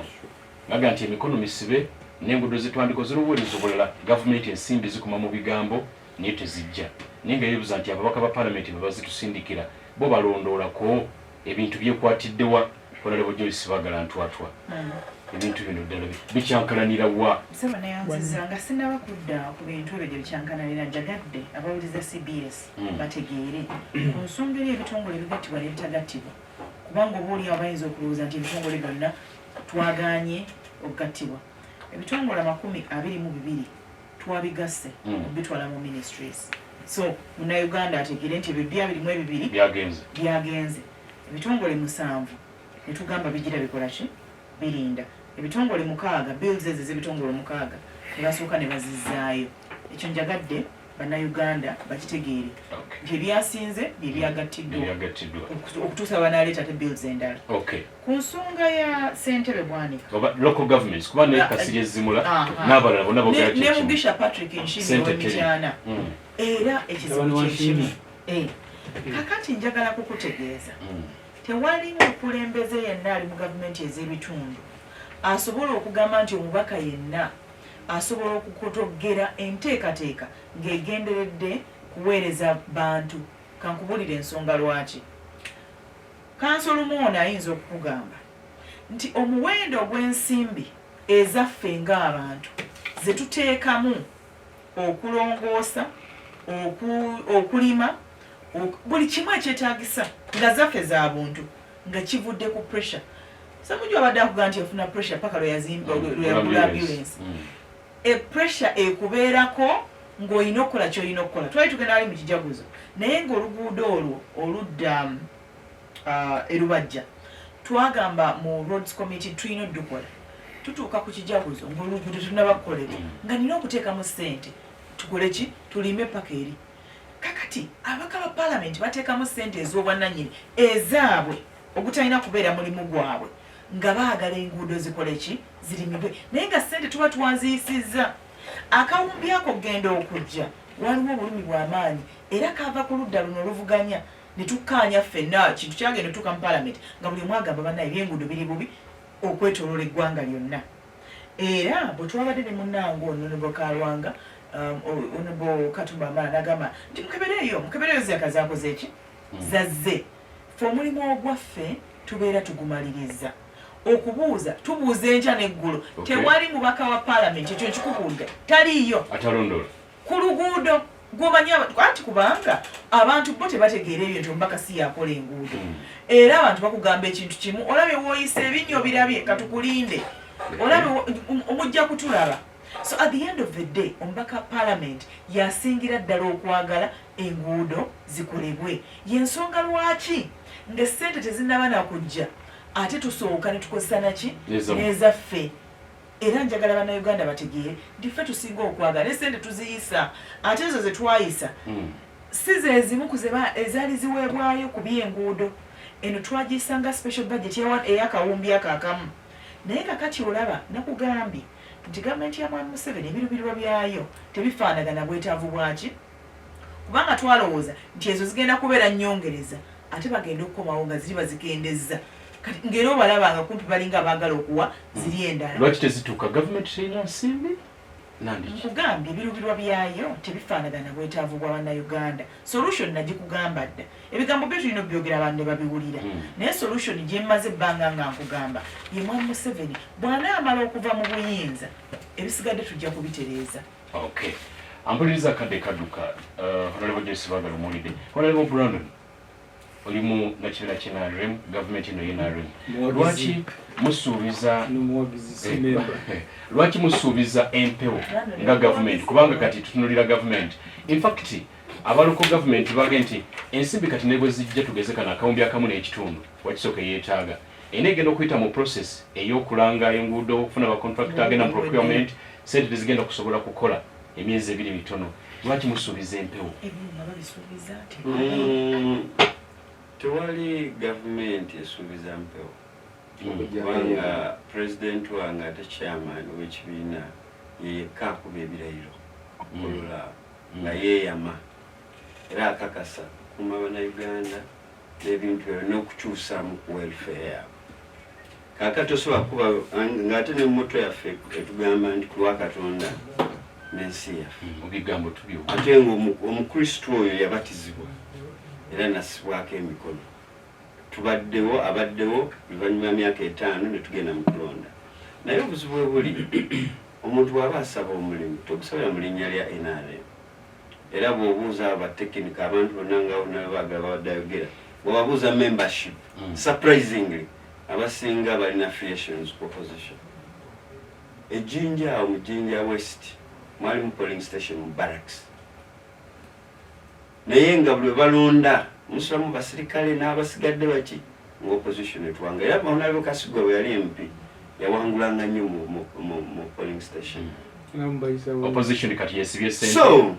Gaga nti emikono misibe n'enguudo zetwandiko zirowooza obulala. Gavumenti ensimbi zikoma mu bigambo naye tezijja, naye nga yeebuza nti ababaka ba palamenti bwe bazitusindikira bo balondoolako ebintu byekwatiddewa. Honorable Joyce Bagala Ntwatwa, ebintu bino ddala bikyankalanira wa? Ssebo, neyanziza. Nga sinaba kudda ku bintu ebyo gye bikyankalanira, njagadde abawuliza CBS bategeere ku nsonga eri ebitongole ebigattibwa n'ebitagattibwa, kubanga oba oli awo bayinza okulowooza nti ebitongole byonna twagaanye okugattibwa. Ebitongole 22 twabigasse okubitwala mu ministries. So Munnayuganda ategeere nti ebyo 22 byagenze. Byagenze. Ebitongole 7 netugamba bigira bikola ki, birinda. Ebitongole 6, bills ezo ez'ebitongole 6 ne basooka ne bazizzaayo. Ekyo njagadde Bannayuganda bakitegeere nti ebyasinze bye byagattiddwa byagattiddwa okutuusa banaleeta ate bills endala. Ku nsonga ya ssentebe Bwanika oba local governments, kuba ne Kasirye Zimula n'abalala bonna boogera ne kyekimu. Mugisha Patrick Nshimi Sente teri. ow'Emityana, era ekizibu Mutabani wa kyekimu. Nshimi. Eh, kakati njagala kukutegeeza, tewali mukulembeze yenna ali mu gavumenti ez'ebitundu asobola okugamba nti omubaka yenna asobola okukotogera enteekateeka ng'egenderedde kuweereza bantu. Kankubulire ensonga lwaki. Kanso Lumoona ayinza okukugamba nti omuwendo ogw'ensimbi ezaffe ng'abantu ze tuteekamu okulongoosa, okulima, Buli kimu ekyetaagisa nga zaffe za buntu nga kivudde ku pressure. Ssemujju abadde akuga nti yafuna pressure paka lwe yazimba, lwe yagula ambulance. E pressure ekubeerako ng'olina okukola ky'olina okukola. Twali tugenda wali mu kijaguzo naye ng'oluguudo olwo oludda e Lubajja twagamba mu roads committee tulina odukola. Tutuuka ku kijaguzo ng'oluguudo tetunaba kukolebwa, nga nina okuteekamu ssente tukole ki, tulime paka eri. Kakati ababaka ba palamenti bateekamu ssente ez'obwannannyini ezaabwe ogutalina kubeera mulimu gwabwe nga baagala enguudo zikole ki, zirimibwe, naye nga ssente tuba twaziyisizza. Akawumbi ako kugenda okujja waliwo obulumi bw'amaanyi era kava ku ludda luno oluvuganya ne tukkaanya ffenna. Kintu kyagenda otuuka mu palamenti nga buli omu agamba bannaye ebyenguudo biri bubi okwetooloola eggwanga lyonna. Era bwe twabadde ne munnange ono Honorable Kalwanga, Honorable Katumba Wamala n'agamba nti mukebereeyo, mukebereeyo ziraka zaakoze ki, zazze. Ffe omulimu ogwaffe tubeera tugumaliriza okubuuza, tubuuza enkya n'eggulo. Tewali mubaka wa palamenti, ekyo nkikubuulira, taliiyo atalondoola ku luguudo gwomanyi anti kubanga abantu bo tebategeera ebyo nti omubaka si yakola enguudo. Era abantu bakugamba ekintu kimu, olabye wooyisa ebinnya obirabye, katukulinde, olabye omujja kutulaba. So at the end of the day omubaka parliament yasingira ddala okwagala enguudo zikolebwe. Y'ensonga lwaki ng'essente tezinnaba na kujja ate tusooka ne tukozesa naki n'ezaffe. Era njagala Bannayuganda bategeere nti ffe tusinga okwagala ne ssente tuziyisa, ate ezo ze twayisa si ze zimu ku ezaali ziweebwayo ku by'enguudo. Eno twagiyisa nga special budget ey'akawumbi ako akamu. Naye kakati olaba nakugambye nti gavumenti ya Mwami Museveni ebiruubirirwa byayo tebifaanagana bwetaavu bwaki, kubanga twalowooza nti ezo zigenda kubeera nnyongereza ate bagenda okukomawo nga ziri bazikendezza. Kati ng'era obalaba nga kumpi balinga abaagala okuwa ziri endala. Lwaki tezituuka? Gavumenti terina nsimbi nandiki? Nkugambye ebiruubirirwa byayo tebifaanagana bwetaavu bwa Bannayuganda. Solution nagikugamba dda. Ebigambo byo tulina obyogera abantu ne babiwulira. Naye solution gye mmaze ebbanga nga nkugamba ye Mwami Museveni bw'anaamala okuva mu buyinza ebisigadde tujja kubitereeza. Okay. Ampuliriza akadde kadduka. Honorable Joyce Bagala omuwulidde. Honorable Brandon, oli mu nakibiina kya NRM, gavumenti eno ye NRM. Lwaki musuubiza lwaki musuubiza empewo nga gavumenti? Kubanga kati tutunulira gavumenti. In fact, aba local government bage nti ensimbi kati ne bwe zijja tugeze kano akawumbi akamu n'ekitundu wakisooka eyeetaaga ena egenda okuyita mu process ey'okulanga enguudo, okufuna ba contractor, agenda mu procurement, sente tezigenda kusobola kukola emyezi ebiri mitono. Lwaki musuubiza empewo? Ebyuma babisuubiza nti Tewali gavumenti esuubiza mpewo, kubanga pulezidenti wange ate chairman w'ekibiina ye yekka akuba ebirayiro okukolola nga yeeyama era akakasa okukuuma Bannayuganda n'ebintu ebyo n'okukyusaamu ku welfare yaabwe. Kaakati tosobola kuba ng'ate ne motto yaffe etugamba nti ku lwa Katonda n'ensi yaffe. Ebigambo tubyo. Ate ng'Omukristu oyo yabatizibwa era nassibwako emikono. Tubaddewo, abaddewo oluvannyuma lwa myaka 5 ne tugenda mu kulonda. Naye obuzibu bwe buli, omuntu bw'aba asaba omulimu togusabira mu linnya lya NRM. Era bw'obuuza abo batekinika abantu bonna nga bonna baagala babadde ayogera, bw'obabuuza membership, surprisingly abasinga balina affiliations ku opposition. Ejjinja awo mu Jinja West mwalimu polling station mu barracks, naye nga buli balonda musulamu basirikale n'abasigadde baki nga opposition etwanga. Era Honorable Kasigwa bwe yali MP yawangulanga nnyo mu polling station. Opposition kati yesibye sente. So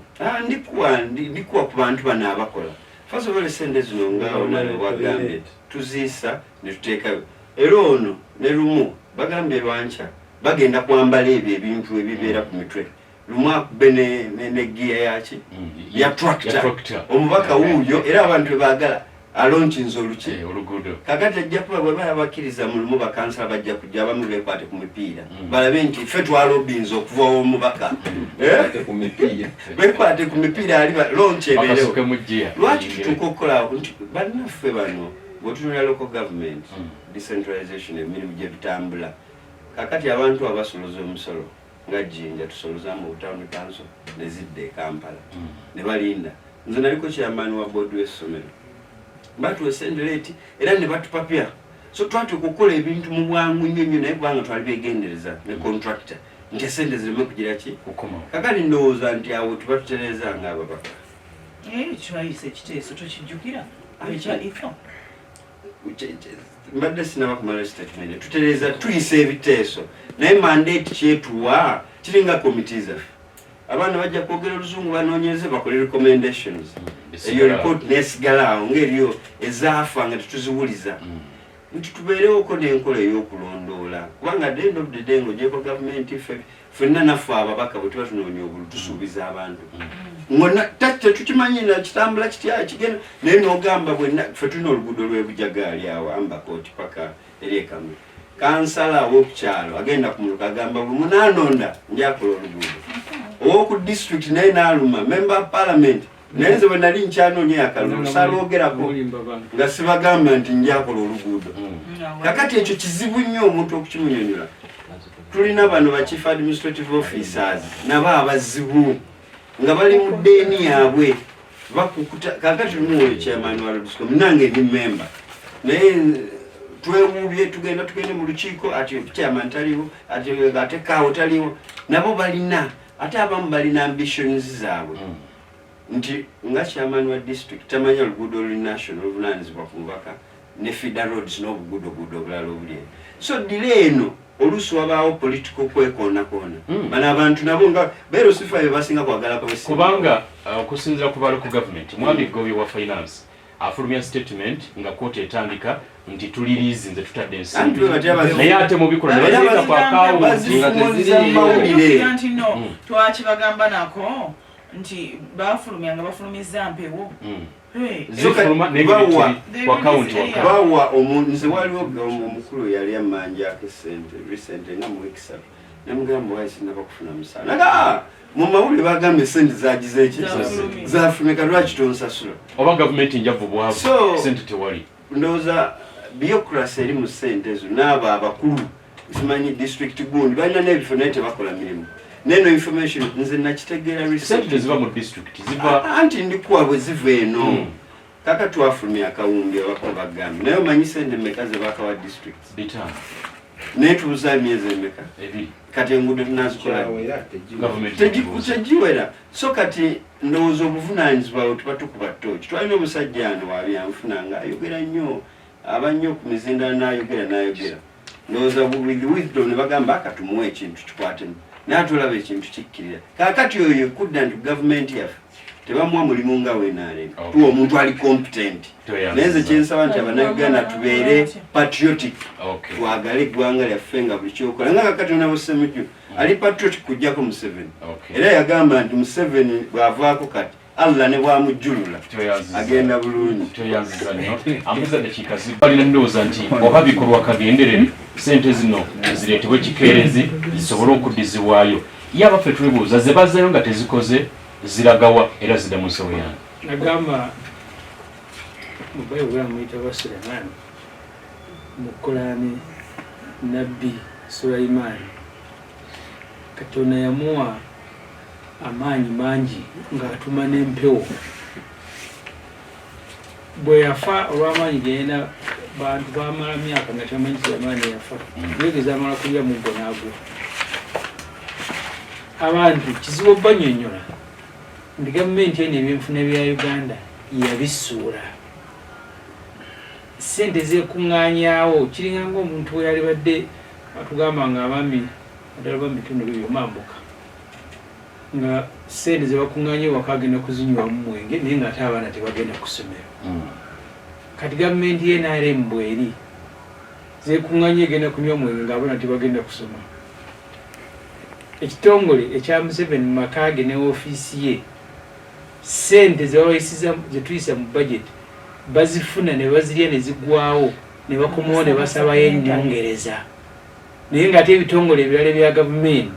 ndikuwa ku bantu bano abakola. First of all, sente zino nga Honorable bwagambye tuziisa ne tuteekayo, era ono ne lumu bagambye lwankya bagenda kwambala ebyo ebintu ebibeera ku mitwe, lumu akube ne giya yaki ya tractor, omubaka wuuyo, era abantu bebaagala alonkinza oluki oluguudo. Kakati ajja kuba bwe baba bakkiriza mu lumu bakansala bajja kujja abamu beekwate ku mipiira balabe nti ffe twalobinza okuva omubaka, beekwate ku mipiira ali launch ebeerewo. Lwaki tutuuka okukola nti bannaffe bano bwetutunula local government decentralization emirimu gye bitambula, kakati abantu abasoloza omusolo nga Jjinja tusoloza mu town council ne zidda e Kampala ne balinda. Nze naliko chairman wa board w'essomero, batuwa esente late era ne batupapya, so twatuuka okukola ebintu mu bwangu nnyo nnyo, naye kubanga twali begendereza ne contractor nti esente zireme kugira ki. Kukomawo. Kakati ndowooza nti awo tuba tutereeza nga ababaka. Twayisa ekiteeso, tokijjukira, ekya ifa? Mbadde sinaba kumala statement. Tutereeza, tuyisa ebiteeso, naye mandate kyetuwa kiringa komiti zaffe. Abaana bajja kwogera oluzungu, banoonyereze, bakole recommendations, eyo report nesigala awo ngaeriyo ezaafa nga tetuziwuliza. Nti tubeerewoko n'enkola ey'okulondoola, kubanga at the end of the day, ng'ogyeko gavumenti, ffe ffenna naffe ababaka bwe tuba tunoonya obulu, tusuubiza abantu ngonna tetukimanyi na kitambula kitya kigenda, naye n'ogamba bwenna ffe tulina oluguudo lw'ebujagaali awo Ambakooti paka eri ekamwe. Kansala ow'okukyalo agenda ku muluka, agamba bwe munaanonda njakola oluguudo. Ow'oku district naye n'aluma, member of parliament naye. Nze bwe nali nkyanoonya akalulu, salwogerako Mulimba bantu. nga sibagamba nti njakola oluguudo. Kakati ekyo kizibu nnyo omuntu okukimunyonyola. Tulina bano ba chief administrative officers, nabo abazibu nga bali mu ddeeni yaabwe bakukuta. Kakati lumu oyo chairman wa Roadscom, nange ndi member, naye twewuubye, tugenda tugende mu lukiiko, ati chairman taliwo, ati ate kaawo taliwo. Nabo balina, ate abamu balina ambitions zaabwe nti nga chairman wa district tamanya oluguudo oluli national oluvunanyizibwa ku mubaka ne feeder roads n'obuguudoguudo obulala obuli eyo. So delay eno oluusi wabaawo political kwekoonakona. Bano abantu nabo nga beerosifa be basinga kwagala kwesiba. Kubanga okusinziira ku bali ku government, mwami Gobi wa finance afulumya statement nga kooti etandika nti tuliriizinze, tutadde Anti ensimbi, bwe batya naye ate mubikola ne Era baziika ku akawunti. bazifumuliza mu mawulire. Jjukira nti no twakibagamba nako nti bafulumya nga bafulumiza mpewo. Hey. Zifuluma naye Bawa. ngeri ku akawunti waka. Bawa nze waliwo omukulu yali amanjako esente recent nga mu wiiki 3, namugamba, "Wayi, sinaba kufuna musaala." Naga mu mawulire bagamba esente zagize eki? Zafulumye. Zafulumye, lwaki tonsasula? Oba gavumenti njavu bwavu, sente tewali. Ndowooza bureaucracy eri mu ssente ezo n'abo abakulu, simanyi district gundi, balina n'ebifo naye tebakola mirimu. Neno information nze nakitegeera Sente recently. teziva mu district, ziva Anti ndikuwa bwe ziva eno. Kaka twafulumya akawumbi, abakulu bagambye, naye omanyi sente meka ze bakawa districts? 500. Naye tubuza emyezi emeka? 2. Kati enguudo tunazikola? Gavumenti Tegiwera. So kati ndowooza obuvunaanyizibwa bwe tuba tukuba ttooki. Twalina omusajja ano wabyanfuna nga ayogera nnyo, aba nnyo ku mizindalo, n'ayogera n'ayogera. Ndowooza with wisdom ne bagamba akatumuwa ekintu kikwatemu, naye ate olaba ekintu kikkirira. Kaakati oyo kudda nti gavumenti yaffe tebamuwa mulimu nga wenarem. Tuwa omuntu ali competent. Naye nze kyensaba nti abannayuganda tubeere patriotic, twagale eggwanga lyaffe nga buli kyokola. Nga kakati onabo Semujju ali patriotic kujjako Museveni. Era yagamba nti Museveni bw'avaako kati Allah ne bwamujjulula agenda bulungi. Toyanziza nnyo. Ambuza dakiika zibalina. Ndowooza nti oba bikolwa kagenderere, sente zino zireetebwe kikeerezi zisobole okuddizibwayo. Ye abaffe twebuuza, ze bazzayo nga tezikoze ziragawa era zidda mu nsawo yange? Nagamba mu Bayibuli amuyita ba Sulemaani, mu Kolaani nabbi Sulaimaani, Katonda yamuwa amaanyi mangi ng'atuma n'empewo. Bwe yafa, olw'amaanyi geyalina, bantu bamala myaka nga tebamanyi Sulaimaani yafa. Yegeza amala kulya muggo n'agwa. Abantu kizibu obbanyonyola nti gavumenti eno ebyenfuna bya Uganda yabisuula, sente zekuŋŋaanyaawo kiringa ngaomuntu we yalibadde atugamba nga abaami naddala ba mu bitundu ebyo byomambuka nga sente zebakuŋŋaanya ewaka agenda kuzinywamu mwenge, naye nga ate abaana tebagenda ku ssomero. Kati gavumenti ye NRM bweri zekuŋŋaanya egenda kunywa mwenge ng'abaana tebagenda kusoma. Ekitongole ekya Museveni mu maka ge ne ofiisi ye, sente zebabayisiza zetuyisa mu budget bazifuna ne bazirya ne zigwawo, ne bakomawo ne basabayo ennyongereza, naye ng'ate ebitongole ebirala ebya gavumenti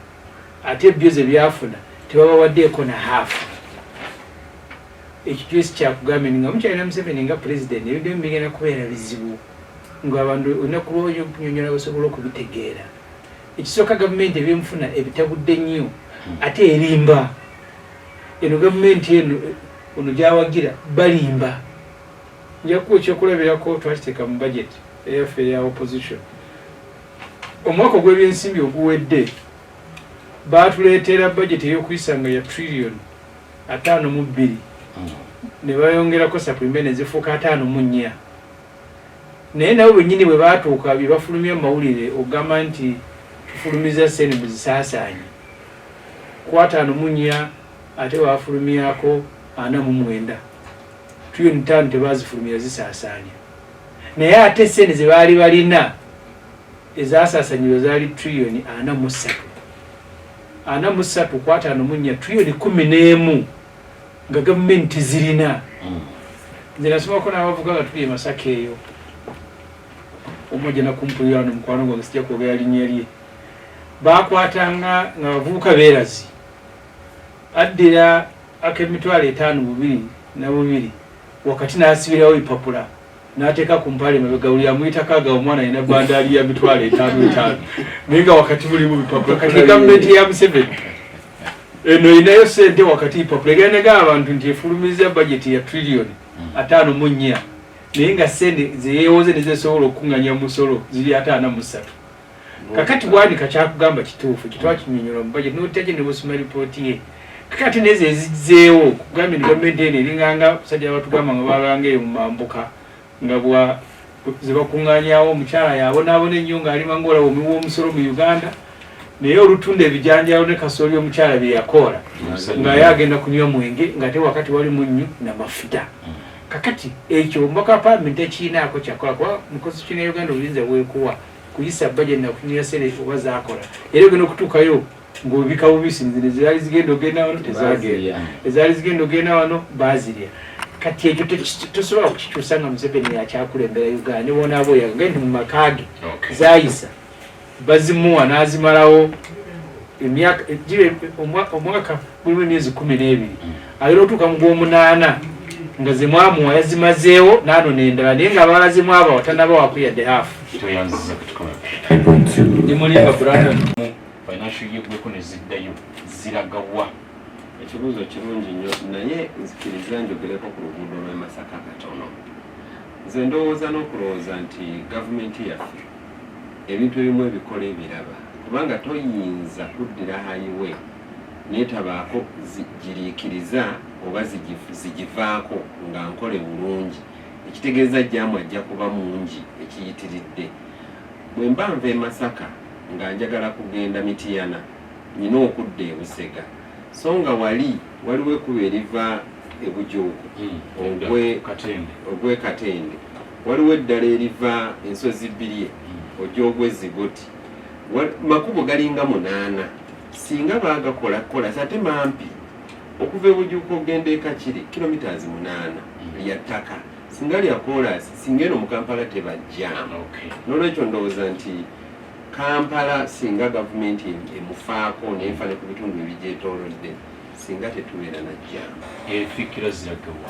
ate byo ze byafuna tebabawaddeeko na haafu. Ekyo kyosi kyakugambye nti nga mukyalina Museveni nga pulezidenti, ebintu ebimu bigenda kubeera bizibu ng'abantu olunaku lwokunyonyola basobola okubitegeera. Ekisooka, gavumenti ebyenfuna ebitabudde nnyo, ate erimba. Eno gavumenti eno Ono gyawagira balimba. Nja kuwa ekyokulabirako, twakiteeka mu budget eyaffe eya opposition. Omwaka ogw'ebyensimbi oguwedde baatuleetera budget ey'okuyisa nga ya trillion 52, ne bayongerako supplement ne zifuuka 54. Naye nabo bennyini bwe baatuuka bye bafulumya mu mawulire okugamba nti tufulumiza ssente muzisaasaanye, ku 54 ate baafulumyako 49. Trillion 5 tebaazifulumya zisaasaanya, naye ate ssente ze baali balina ezaasaasanyibwa zaali trillion 43. 43 ku 54, trillion 11 nga gavumenti tezirina. Nze nasomako n'abavuga nga tuli e Masaka eyo, omu ajja nakumpulira wano, mukwano gwange, sijja kwogera linnya lye. Bakwatanga nga bavubuka beerazi, addira ak'emitwalo 52 wakati n'asibirawo ebipapula n'ateeka ku mpale mabega, buli amuyitako agawa omwana alina bandaali ya 5,000 5000, naye nga wakati mulimu bipapula. Kati gavumenti ya Museveni eno erinayo sente wakati bipapula, egenda negamba abantu nti efulumiza bajeti ya trillion 54, naye nga sente zeyeewoze nezesobola okukunganya musolo ziri 53. Kakati Bwanika kyakugamba kituufu, kitwakinyonyola mu budget notaje ne busoma ripooti ye. Kakati nezo ezizzeewo kugambye nti gavumenti eno eringanga musajja batugamba nga balanga eyo mu mambuka nga bwa zebakuŋŋanyawo, omukyala yabonaabona ennyo ng'alima ng'olaba omuwi w'omusolo mu Uganda, naye olutunda ebijanjalo ne kasooli omukyala bye yakoola nga ye agenda kunywa mwenge ng'ate wakati wali munnyu namafuta. Kakati ekyo omubaka wa palamenti tekiinaako kyakola, kuba mu constitution ya Uganda obuyinza bwekuwa kuyisa budget nakunyira sente oba zakola, era ogenda okutuukayo ng'obika bubisi. Nzino ezaali zigenda ogenda wano tezagenda, ezaali zigenda ogenda wano baazirya. Kati ekyo tosobola kukikyusa nga Museveni yakyakulembera Uganda, ne bonaaba oyaga nti mu maka ge zayisa bazimuwa n'azimalawo emyaka omwaka gulimu emyezi 12, ayina otuuka mu gw'omunaana nga zemwamuwa yazimazeewo n'anona endala, naye nga abalala zemwabawa tanabawaku yadde half. Ndimulimba Brandon financial year gweko ne ziddayo ziragawa? Ekibuuzo kirungi nnyo, naye nzikiriza njogereko ku luguudo lw'e Masaka katono. Nze ndowooza n'okulowooza nti gavumenti yaffe ebintu ebimu ebikola ebiraba, kubanga toyinza kuddira highway neetabaako giriikiriza oba zigivaako nga nkole bulungi, ekitegeeza jam ajja kuba mungi ekiyitiridde. Bwe mba nva e Masaka nga njagala kugenda Mitiyana, nyina okudda e Busega, so nga wali waliwo ekkubo eriva e Bujuuko ogw'e Katende, waliwo eddala eriva Ensozi Bbirye ojja ogw'e Zigoti. Makubo galinga munaana singa baagakola kola ate mampi. Okuva e Bujuuko ogenda e Kakiri kilometers 8, lya ttaka. Singa lya koolaasi, singa eno mu Kampala tebajjaamu. N'olwekyo ndowooza nti Kampala singa gavumenti emufaako neefa ne ku bitundu ebigyetoolodde, singa tetubeera na jam. Enfikira ziragawa?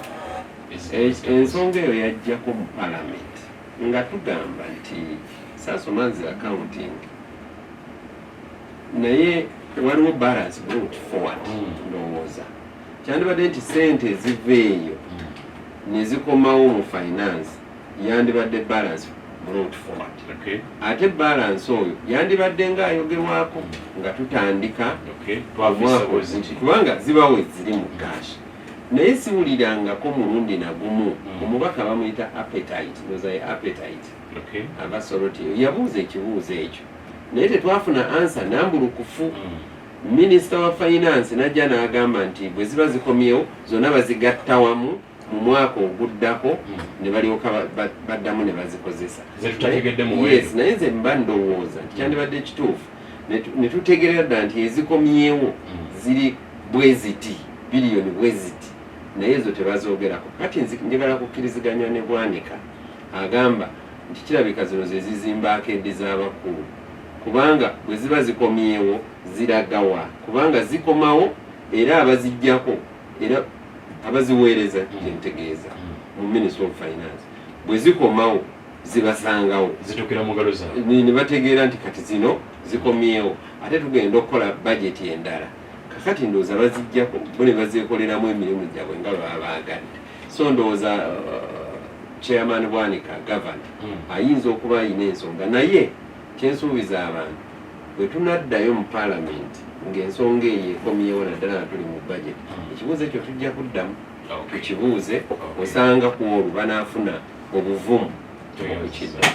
Ensonga eyo yajjako mu palamenti nga tugamba nti saasoma nze accounting, naye waliwo balance brought forward. Ndowooza kyandibadde nti sente eziva eyo ne zikomawo mu finance yandibadde balance brought forward. Ate balance oyo yandibadde ng'ayogerwako nga tutandika Twafisa omwaka bweziti. Kubanga zibawo ziri mu cash, naye siwulirangako mulundi nagumu. Omubaka bamuyita Appetite, noza ye Appetite aba Soroti, yabuuza ekibuuzo ekyo naye tetwafuna answer nambulukufu. Minisita wa finance najja n'agamba nti bwe ziba zikomyewo zonna bazigatta wamu mu mwaka oguddako ne balyoka baddamu ne bazikozesa. Ze tutategedde muwendo. Yes, naye nze mba ndowooza nti kyandibadde kituufu ne tutegerera ddala nti ezikomyewo ziri bwe ziti, biliyoni bwe ziti, naye ezo tebazoogerako. Kati njagala kukkiriziganya ne Bwanika agamba nti kirabika zino ze zizimbaako edi z'abakulu, kubanga bwe ziba zikomyewo ziragawa? Kubanga zikomawo era abazijjako era abaziweereza, kyentegeeza mu Ministry of Finance, bwe zikomawo zibasangawo. Zitukira mu ngalo zaabwe. Ne bategeera nti kati zino zikomyewo, ate tugenda okukola bajeti endala. Kakati ndowooza bazijjako bo ne bazeekoleramu emirimu gyabwe nga baba baagadde. So ndowooza chairman Bwanika, governor, ayinza okuba ayina ensonga, naye kyensuubiza abantu, bwe tunaddayo mu palamenti ng'ensonga eyo ekomyewo, naddala nga tuli mu budget, ekibuuzo ekyo tujja kuddamu tukibuuze. Osanga ku olwo banaafuna obuvumu okukidda.